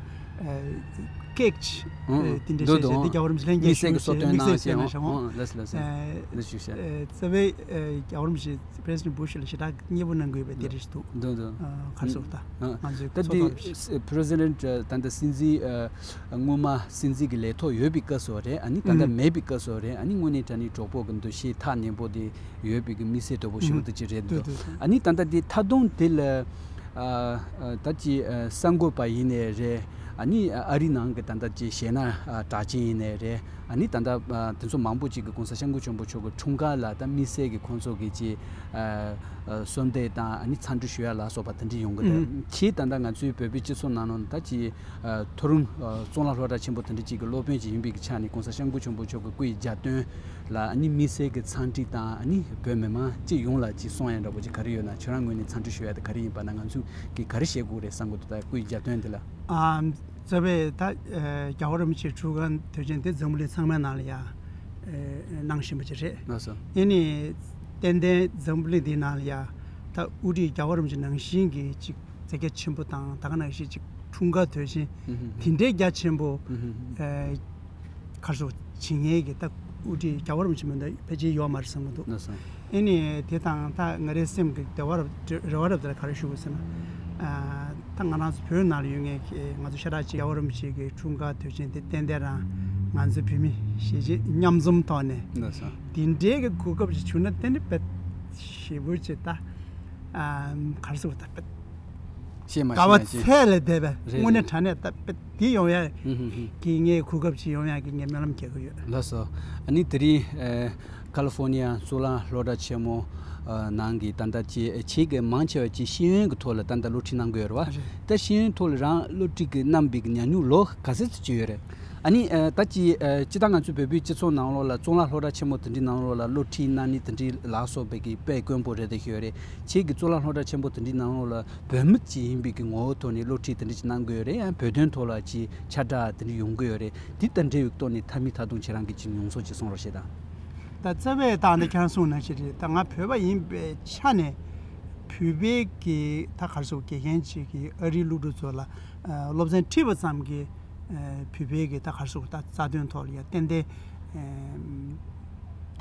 སྐད་ཅིག་ཨང་། ཨེ་དེ་འདྲ་འདུག་བཤད་བྱས། འདི་འདུག་རྒྱལ་བ་རིན་པོ་ཆེ་ལྷན་རྒྱས་དམིགས་བསལ་གྱི་ཞུས་གསོལ་སྟོན་གནང་བྱས། དམིགས་བསལ་གྱི་སྟོན་གནང་བྱས། ཨང་། ལགས་སོ། ལགས་སོ། ཨེ་ལགས་སོ། ཞུ་བྱས། ཨེ་རྩ་བའི་ཨེ་རྒྱལ་བ་རིན་པོ་ཆེ་President Bush ལ་ཞེ་དྲག་མཉེས་པོ་གནང་དགོས་པའི་དེ་རེད་འདུག་འདུག་འདུག་ཨ་ག་རེ་ཟེར་དགོས། ད་ང་ཚོའི་ད་ཚོགས་འདི་ཐོག་ལ་བཤད། President ད་ལྟ་སྲིད་འཛིན་ཨ་སྔོན་མ་སྲིད་འཛིན་གྱི་ལས་ཐོག་ཡོད་པའི་སྐབས་སུ་རེད། ཨ་ནི་ད་ལྟ་ཨང་། མེད་པའི་སྐབས་སུ་རེད། ཨ་ནི་དངོས་གནས་དྲང་གནས་གྲོགས་པོ་གི་འདུ་ཤེས་ཐག་ཉེ་པོ་དེ་ཡོད་པའི་གི་དམིགས་བསལ་གྲོགས་པོ་ཞིག་ཨང་། དེ་ཅིག་རེད་འདུག་འདུག་ཨ་ནི་ད་ལྟ་དེ་མཐའ་སྡོམ་དེ་ལ་ཨ་ཨ་ད་ཅི་ཨ་གསར་འགོད་པ་ཡིན་ནའི་རེད། ཨ་ནི་ཨ་རི་ནང་གི་ད་ལྟ་ཅི་གཞས་སྣ་ཨ་གྲགས་ཅན་ཡིན་ནའི་རེད། ཨ་ནི་ད་ལྟ་ཨ་དེ་ཚོ་མང་པོ་ཅིག་གི་༸གོང་ས་༸སྐྱབས་མགོན་ཆེན་པོ་མཆོག་གི་འཁྲུངས་སྐར་ལ་ད་དམིགས་བསལ་གྱི་ཁོང་ཚོ་གི་ཅི་ཨ་ཨ་གསོལ་འདེབས་དང་ཨ་ནི་འཚམས་འདྲི་ཞུ་ཡ་ལ་སོགས་པ་དེ་འདྲ་ཡོང་གི་འདུག་ཨང་། ཁྱེད་ད་ལྟ་ང་ཚོའི་བོད་པའི་སྤྱི་ཚོགས་ནང་ལ་ད་ཅི་ཨ་མཐོ་རིམ་ཨ་གཙུག་ལག་སློབ་གྲྭ་ཆེན་པོ་དེ་འདྲ་ཅིག་གི་སློབ་དཔོན་ཅིག་ཡིན་པའི་གི་ཆ་ནས་༸གོང་ས་༸སྐྱབས་མགོན་ཆེན་པོ་མཆོག་གི་སྐུ་ཡི་གྱ་སྟོན་ལ་ཨ་ནི་དམིགས་བསལ་གྱི་འཚམས་འདྲི་དང་། ཨ་ནི་བོད་མི་མང་སྤྱི་ཡོངས་ལ་ཅིག་གསུང་ཡ་འདྲ་པོ་ཅིག་ག་རེ་ཡོད་ན། ཁྱོད་རང་ངོས་ནས་འཚམས་འདྲི་ཞུ་ཡ་དེ་ག་རེ་ཡིན་པ་ན། ང་ཚོས་ཀྱིས་ག་རེ་བཤད་དགོས་རེད་བསམ་གྱི་འདུག་ད་སྐུ་ཡི་གྱ་སྟོན་དེ་ལ། ཨ་རྩ་བའི་ད་ཨ་རྒྱལ་བ་རིན་པོ་ཆེའི་འཁྲུངས་སྐར་དུས་ཆེན་དེ་འཛམ་བུ་གླིང་ཚང་མའི་ནང་ལ་ཡ་ཨ་གནང་བཞིན་པ་ཅིག་རེད། ལགས་སོ། ཨ་ནི་ཏན་ཏན་འཛམ་བུ་གླིང་འདིའི་ནང་ལ་ཡ་ད་དབུ་ཁྲིད་རྒྱལ་བ་རིན་པོ་ཆེ་ནང་བཞིན་གྱི་ཅིག་མཛད་རྒྱ་ཆེན་པོ་དང་། ད་ག་ནང་བཞིན་ཅིག་འཁྲུངས་སྐར་དུས་ཆེན་ཨུ་ཧུ་ཧུ། དེ་འདྲའི་རྒྱ་ཆེན་པོ་ཨུ་ཧུ་ཧུ། ཨ་ག་རེ་ཟེར་བྱེད་མཁན་གྱི་ད་དབུ་ཁྲིད་རྒྱལ་བ་རིན་པོ་ཆེ་མིན་ན་ཕལ་ཆེར་ཡོད་མ་རེད་བསམ་གྱི་འདུག་ལགས་སོ། ཨ་ནི་དེ་དང་ད་ང་རའི་སེམས་ཀྱི་བདེ་བ་རབ་རེ་བ་རབ་དེ་ལ་ག་རེ་ཞུ་དགོས་ཟེར་ན། ཨ་ད་ང་རང་ཚོ་བོད་ནང་ལ་ཡོད་མཁན་གྱི་ང་ཚོ་ཤ་ཁྲག་གཅིག་རྒྱལ་བ་རིན་པོ་ཆེ་གི་འཁྲུངས་སྐར་དུས་ཆེན་དེ་ཏན་ཏན་རང་ང་ཚོ་བོད་མི་གཞིས་བྱེས་མཉམ་འཛོམས་ཐོག་ནས། ལགས་སོ། དེ་འདྲའི་གི་གོ་སྐབས་ཅིག་བྱུང་ན་ཏན་ཏན་དཔེ་ཞེ་པོ་ཅིག་ད་ཨ་ག་རེ་ཟེར་དགོས། ད་དཔེ་ཤེས་མ་དགའ་བ་ཤེས་ཡ་ཅིག་ཚད་ལས་འདས་པའི། རེད་དངོས་གནས་རེད། དྲང་གནས་ད་དཔེ་དེ་ཡོང་ཡ་ཧུ་ཧུ་ཧུ། གི་ངས་གོ་སྐབས་ཅིག་ཡོང་ཡ་གི་ངས་སྨོན་ལམ་རྒྱག་གི་ཡོད། ལགས་སོ། ཨ་ནི་དེ་རིང་ཨ་ཁ་ལི་ཧྥོ་ནི་ཡ་གཙུག་ལག་སློབ་གྲྭ་ཆེན་མོ་ཨ་ནང་གི་ད་ལྟ་ཅི་ཁྱེད་ཀྱི་མང་ཆེ་བ་ཅིག་ཤེས་ཡོན་གྱི་ཐོག་ལ་ད་ལྟ་སློབ་ཁྲིད་གནང་གི་ཡོད་རེད་བ། རེད། ད་ཤེས་ཡོན་ཐོག་ལ་རང་སློབ་ཁྲིད་ཀྱི་གནང་བའི་གི་ཉམས་མྱོང་ལོ་ག་ཚོད་ཙམ་ཅིག་ཡོད་རེད། ཨ་ནི་ཨ་ད་ཅི་ཨ་སྤྱིར་བཏང་ང་ཚོའི་བོད་པའི་སྤྱི་ཚོགས་ནང་ལོགས་ལ་གཙུག་ལག་སློབ་གྲྭ་ཆེན་མོ་དེ་འདྲའི་ནང་ལོགས་ལ་སློབ་ཁྲིད་གནང་ནི་དེ་འདྲའི་ལ་སོགས་པའི་གི་དཔེ་དཀོན་པོ་རེད་དེ་ཤོད་རེད། ཁྱེད་ཀྱི་གཙུག་ལག་སློབ་གྲྭ་ཆེན་པོ་དེ་འདྲའི་ནང་ལོགས་ལ་བོད་མི་ཅིག་ཡིན་པའི་གི་ངོ་བོ་ཐོག་ནས་སློབ་ཁྲིད་དེ་འདྲ་ཅིག་གནང་དགོས་རེད། ཡང་བོད་དོན་ཐོག་ལ་ཅིག་ཁྱབ་བསྒྲགས་དེ་འདྲ་ཡོང་གི་ཡོད་རེད། དེ་དང་འབྲེལ་བའི་ཐོག་ནས་མཐའ་མའི་མཐའ་སྡོམ་ཁྱེད་རང་གིས་ཅིག་མྱོང་ཚོར་ཅིག་གསུང་རོགས་བྱེད་དང་། ད་རྩ་བའི་ད་ནི་ཁྱེད་རང་གསུངས་ནང་བཞིན་རེད། ད་ང་བོད་པ་ཡིན་པའི་ཆ་ནས་བོད་པའི་གི་ད་ག་རེ་ཟེར་དགོས། དགེ་རྒན་ཅིག་གིས་ཨ་རིའི་སློབ་ཕྲུག་ཚོ་ལ་ཨ་སློབ་ཚན་ཁྲིད་པ་ཙམ་གྱིས་ཨ་བོད་པའི་གི་ད་ག་རེ་ཟེར་དགོས། ད་རྩ་དོན་ཐོག་ལ་ཡ་ཏན་ཏན་ཨ་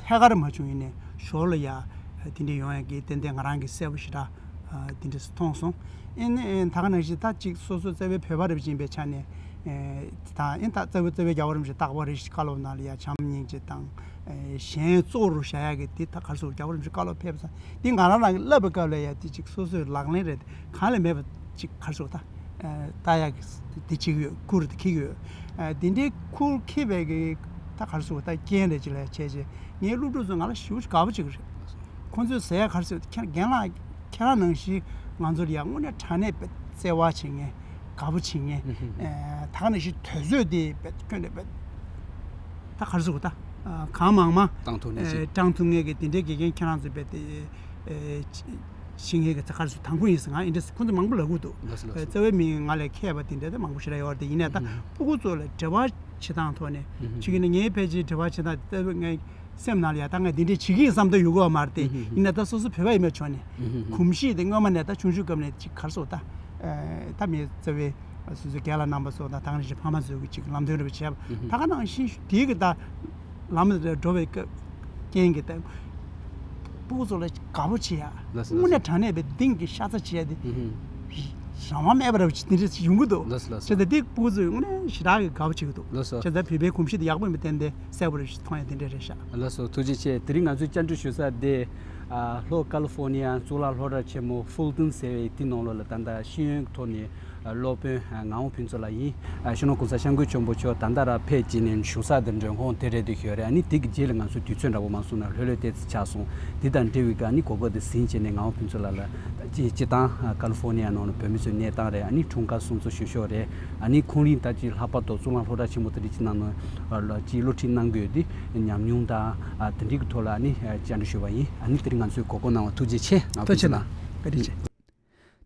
ཐད་ཀར་མ་བྱུང་ཡིན་ནའི་ཞོར་ལ་ཡ་དེ་འདྲ་ཡོང་ཡ་གི་ཏན་ཏན་ང་རང་གི་གསལ་པོ་ཞེ་དྲག་ཨ་དེ་འདྲ་མཐོང་སོང་། ཨེ་ནི་ཨེ་ད་ག་ནང་བཞིན་ད་ཅིག་སོ་སོ་རྩ་བའི་བོད་པ་རེད་པ་ཅིག་ཡིན་པའི་ཆ་ནས་ཨེ་ད་ཨེ་ད་རྩ་བའི་རྩ་བའི་རྒྱལ་བ་རིན་པོ་ཆེ་རྟག་པར་རེ་ཞིག་བཀའ་སློབ་ནང་ལ་ཡ་བྱམས་སྙིང་རྗེ་དང་ཨེ་གཞན་གཙོ་བོར་བཞག་ཡ་གི་དེ་ད་ག་རེ་ཟེར་དགོས། རྒྱལ་བ་རིན་པོ་ཆེ་བཀའ་སློབ་ཕེབས་ཙང་དེ་ང་རང་རང་གིས་བསླབ་པའི་སྐབས་ལ་ཡ་དེ་ཅིག་སོ་སོའི་ལག་ལེན་རེད། གང་ལས་མེད་པ་ཅིག་ག་རེ་ཟེར་དགོས། ད་ལྟ་ཡག་དེ་བྱེད་ཀྱི་ཡོད། ཁུར་དེ་འཁྱེར་གྱི་ཡོད། ཨ་དེ་འདྲའི་ཁུར་འཁྱེར་བའི་གི་ད་ག་རེ་ཟེར་དགོས། ད་རྐྱེན་རེ་ཅིག་ལ་བྱས་རྗེས་ངའི་སློབ་ཕྲུག་ཚོ་ང་ལ་ཞེ་པོ་ཅིག་དགའ་པོ་བྱེད་ཀྱི་རེད། ཁོང་ཚོས་ཟེར་ཡ་ག་རེ་ཟེར། ཁྱེད་རང་རྒན་ལགས་ཁྱེད་རང་ནང་བཞིན་ང་ཚོ་ལ་ཡ་དངོས་གནས་དྲང་གནས་དཔེ་བརྩེ་བ་བྱེད་མཁན། དགའ་པོ་བྱེད་མཁན། ཨ་ད་ག་ནང་བཞིན་དུས་ཚོད་དེ་དཔེ་ཁྱོན་ནས་དཔེ་ད་ག་རེ་ཟེར་དགོས། ད་ཨ་གང་མང་མང་བཏང་ཐུབ་མཁན་ཅིག་ཨ་བཏང་ཐུབ་མཁན་གྱི་དེ་འདྲའི་དགེ་རྒན་ཁྱེད་རང་ཚོ་དཔེ་དེ་ཨ་བྱེད་མཁན་གྱི་ད་ག་རེ་ཟེར། དང་པོ་ཡིན་ཟེར། ང་ཨེ་འདྲ་ཟེར། ཁོང་ཚོ་མང་པོ་ལབ་ཀྱི་འདུག་ལགས་སོ། ལགས་སོ། རྩ་བའི་མིང་ང་ལས་མཁས་པ་དེ་འདྲ་ད་མང་པོ་ཞེ་དྲག་ཡོད་རེད་དེ། ཡིན་ནའི་ད་ཨུ་ཧུ། སྤུ་གུ་ཚོ་ལ་འབྲེལ་བ་བྱེད་སྟངས་ཐོག་ནས། ཨུ་ཧུ། ཅིག་ཡིན་ན་ངའི་ཕལ་ཆེར་འབྲེལ་བ་བྱེད་སྟངས་དེ་ལྟ་བུ་ངའི་སེམས་ནང་ལ་ཡ་ད་ངས་འདི་འདྲས་བྱེད་ཀྱི་ཡིན་བསམ་ད་ཡོད་གི་མ་རེད་དེ། ཨུ་ཧུ། ཡིན་ན་ད་སོ་སོ་བོད་པ་ཡིན་པའི་ཕྱོགས་ནས། ཨུ་ཧུ། གོམས་གཤིས་དེ་སྔོན་མ་ནས་ད་ཆུང་ཆུང་སྐབས་ནས་ཅིག་ག་རེ་ཟེར་དགོས། ད་ཨ་ད་མི་རྩ་བའི་སོ་སོའི་རྒན་ལགས་རྣམ་པ་ཚོ་དང་། ད་ག་ནང་བཞིན་ཕ་མ་ཚོས་ཀྱི་ཅིག་ལམ་སྟོན་རེ་བྱས་པ། ཨུ་ཧུ། ད་ག་ནང་བཞིན་དེའི་གི་ད་ལམ་རེ་འགྲོ་བའི་སྐབས་རྐྱེན་གྱིས་ད་སྤུ་གུ་ཚོ་ལ་དགའ་པོ་བྱེད་ཡ། ལགས་སོ། དངོས་གནས་དྲང་གནས་པའི་གཏིང་གི་ཤ་ཚ་བྱེད་ཡ་དེ། ཨུ་ཧུ། རང་དབང་མེད་པ་རེད་པ་ཅིག་དེ་འདྲ་ཡོང་གི་འདུག་ལགས་སོ། ལགས་སོ། བྱས་ཙང་དེ་སྤུ་གུ་ཚོས་དངོས་གནས་ཞེ་དྲག་གི་དགའ་པོ་བྱེད་ཀྱི་འདུག་ལགས་སོ། བྱས་ཙང་བོད་པའི་གོམས་གཤིས་དེ་ཡག་པོ་ཡིན་པ་ཏན་ཏན་གསལ་པོ་རེ་མཐོང་ཡ་དེ་འདྲ་རེད་ཤག་ལགས་སོ། ཐུགས་རྗེ་ཆེ། དེ་རིང་ང་ཚོས་བཅར་འདྲི་ཞུ་ས་དེ་ཨ་ལྷོ་ཀ་ལི་ཧྥོ་ནི་ཡ་གཙུག་ལག་སློབ་གྲྭ་ཆེན་མོ་ཧྥུལ་ཏོན་ཟེར་བའི་དེ་ནང་ལོགས་ལ་ད་ལྟ་ཤེས་ཡོན་གྱི་ཐོག་ནས་ཨ་སློབ་དཔོན་ཨ་ངག་དབང་ཕུན་ཚོགས་ལགས་ཡིན། ཨ་སྤྱི་ནོར་༸གོང་ས་༸སྐྱབས་མགོན་ཆེན་པོ་མཆོག་ད་ལྟ་རང་ཕེབས་བྱས་ནས་བཞུགས་ས་དེ་མགྲོན་ཁང་དེ་རེད་དེ་ཤོད་རེད། ཨ་ནི་དེ་གི་རྗེས་ལ་ང་ཚོ་དུས་ཚོད་འདྲ་པོ་མ་སོང་ན་ལྷོད་ལྷོད་ཏོག་ཙམ་ཆགས་སོང་། དེ་དང་འབྲེལ་བའི་གི་ཨ་ནི་གོ་སྐབས་དེ་ཟིན་བྱས་ནས་ངག་དབང་ཕུན་ཚོགས་ལགས་ལ་ད་ཅི་སྤྱིར་བཏང་ཨ་ཀ་ལི་ཧྥོ་ནི་ཡ་ནང་ལ་བོད་མི་ཚོའི་གནས་སྟངས་རེད། ཨ་ནི་འཁྲུངས་སྐར་སྲུང་བརྩི་ཞུ་ཕྱོགས་རེད། ཨ་ནི་ཁོང་རང་ད་ཅི་ལྷག་པར་དུ་གཙུག་ལག་སློབ་གྲྭ་ཆེན་མོ་དེ་འདྲ་ཅིག་ནང་ལ་ཨ་ལ་ཅིག་སློབ་ཁྲིད་གནང་གི་ཡོད་དེ། ཉམས་མྱོང་དང་ཨ་དེ་འདྲའི་གི་ཐོག་ལ་ཨ་ནི་ཨ་བཅར་འདྲི་ཞུས་པ་ཡིན། ཨ་ནི་དེ་རིང་ང་ཚོས་གོ་སྐབས་གནང་བ་ཐུགས་རྗེ་ཆེ། ཐུགས་རྗེ་ཆེ་གནང་། བཀའ་དྲིན་ཆེ།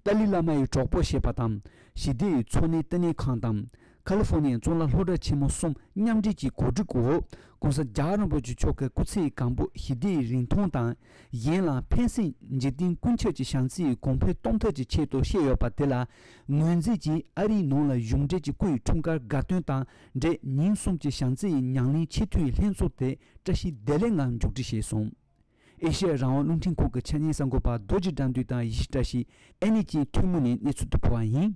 ཏཱ་ལའི་བླ་མ་ཡི་གྲོགས་པོ་ཞེས་པ་དང་། ཞི་བདེ་ཡི་འཚོ་གནས་བསྟི་གནས་ཁང་དང་། ཁ་ལི་ཧྥོ་ནི་ཡའི་གཙུག་ལག་སློབ་གྲྭ་ཆེན་མོ་གསུམ་མཉམ་འབྲེལ་གྱི་གོ་སྒྲིག་འོག་༧གོང་ས་༧རྒྱལ་བ་རིན་པོ་ཆེ་མཆོག་གི་སྐུ་ཚེ་ཡི་གང་བུ་ཞི་བདེའི་རིང་ཐུང་དང་། གཞན་ལ་ཕན་སེམས་འཇིག་རྟེན་ཀུན་ཁྱབ་ཀྱི་བྱམས་བརྩེ་ཡི་གོང་འཕེལ་གཏོང་ཐབས་ཀྱི་ཆེད་དུ་བཤད་ཡོད་པ་དེ་ལ་ངོས་འཛིན་གྱིས། ཨ་རིའི་ནང་ལ་གཞུང་འབྲེལ་གྱི་སྐུའི་འཁྲུངས་སྐར་དགའ་སྟོན་དང་འབྲེལ་ཉིན་གསུམ་གྱི་བྱམས་བརྩེ་ཡི་ཉམས་ལེན་ཆེས་མཐོའི་ལྷན་ཚོགས་དེ་བཀྲ་ཤིས་བདེ་ལེགས་ངང་མཇུག་སྒྲིལ་བྱས་སོང་། ཨེ་ཤེ་ཡ་རང་དབང་རླུང་འཕྲིན་ཁང་གི་ཆ་གནས་གསར་འགོད་པ་རྡོ་རྗེ་དགྲ་འདུལ་དང་ཡེ་ཤེས་བཀྲ་ཤིས། ཨེ་ནི་ཅིན་ཐུན་མོང་ནས་གནས་ཚུལ་དུ་ཕུལ་བ་ཡིན།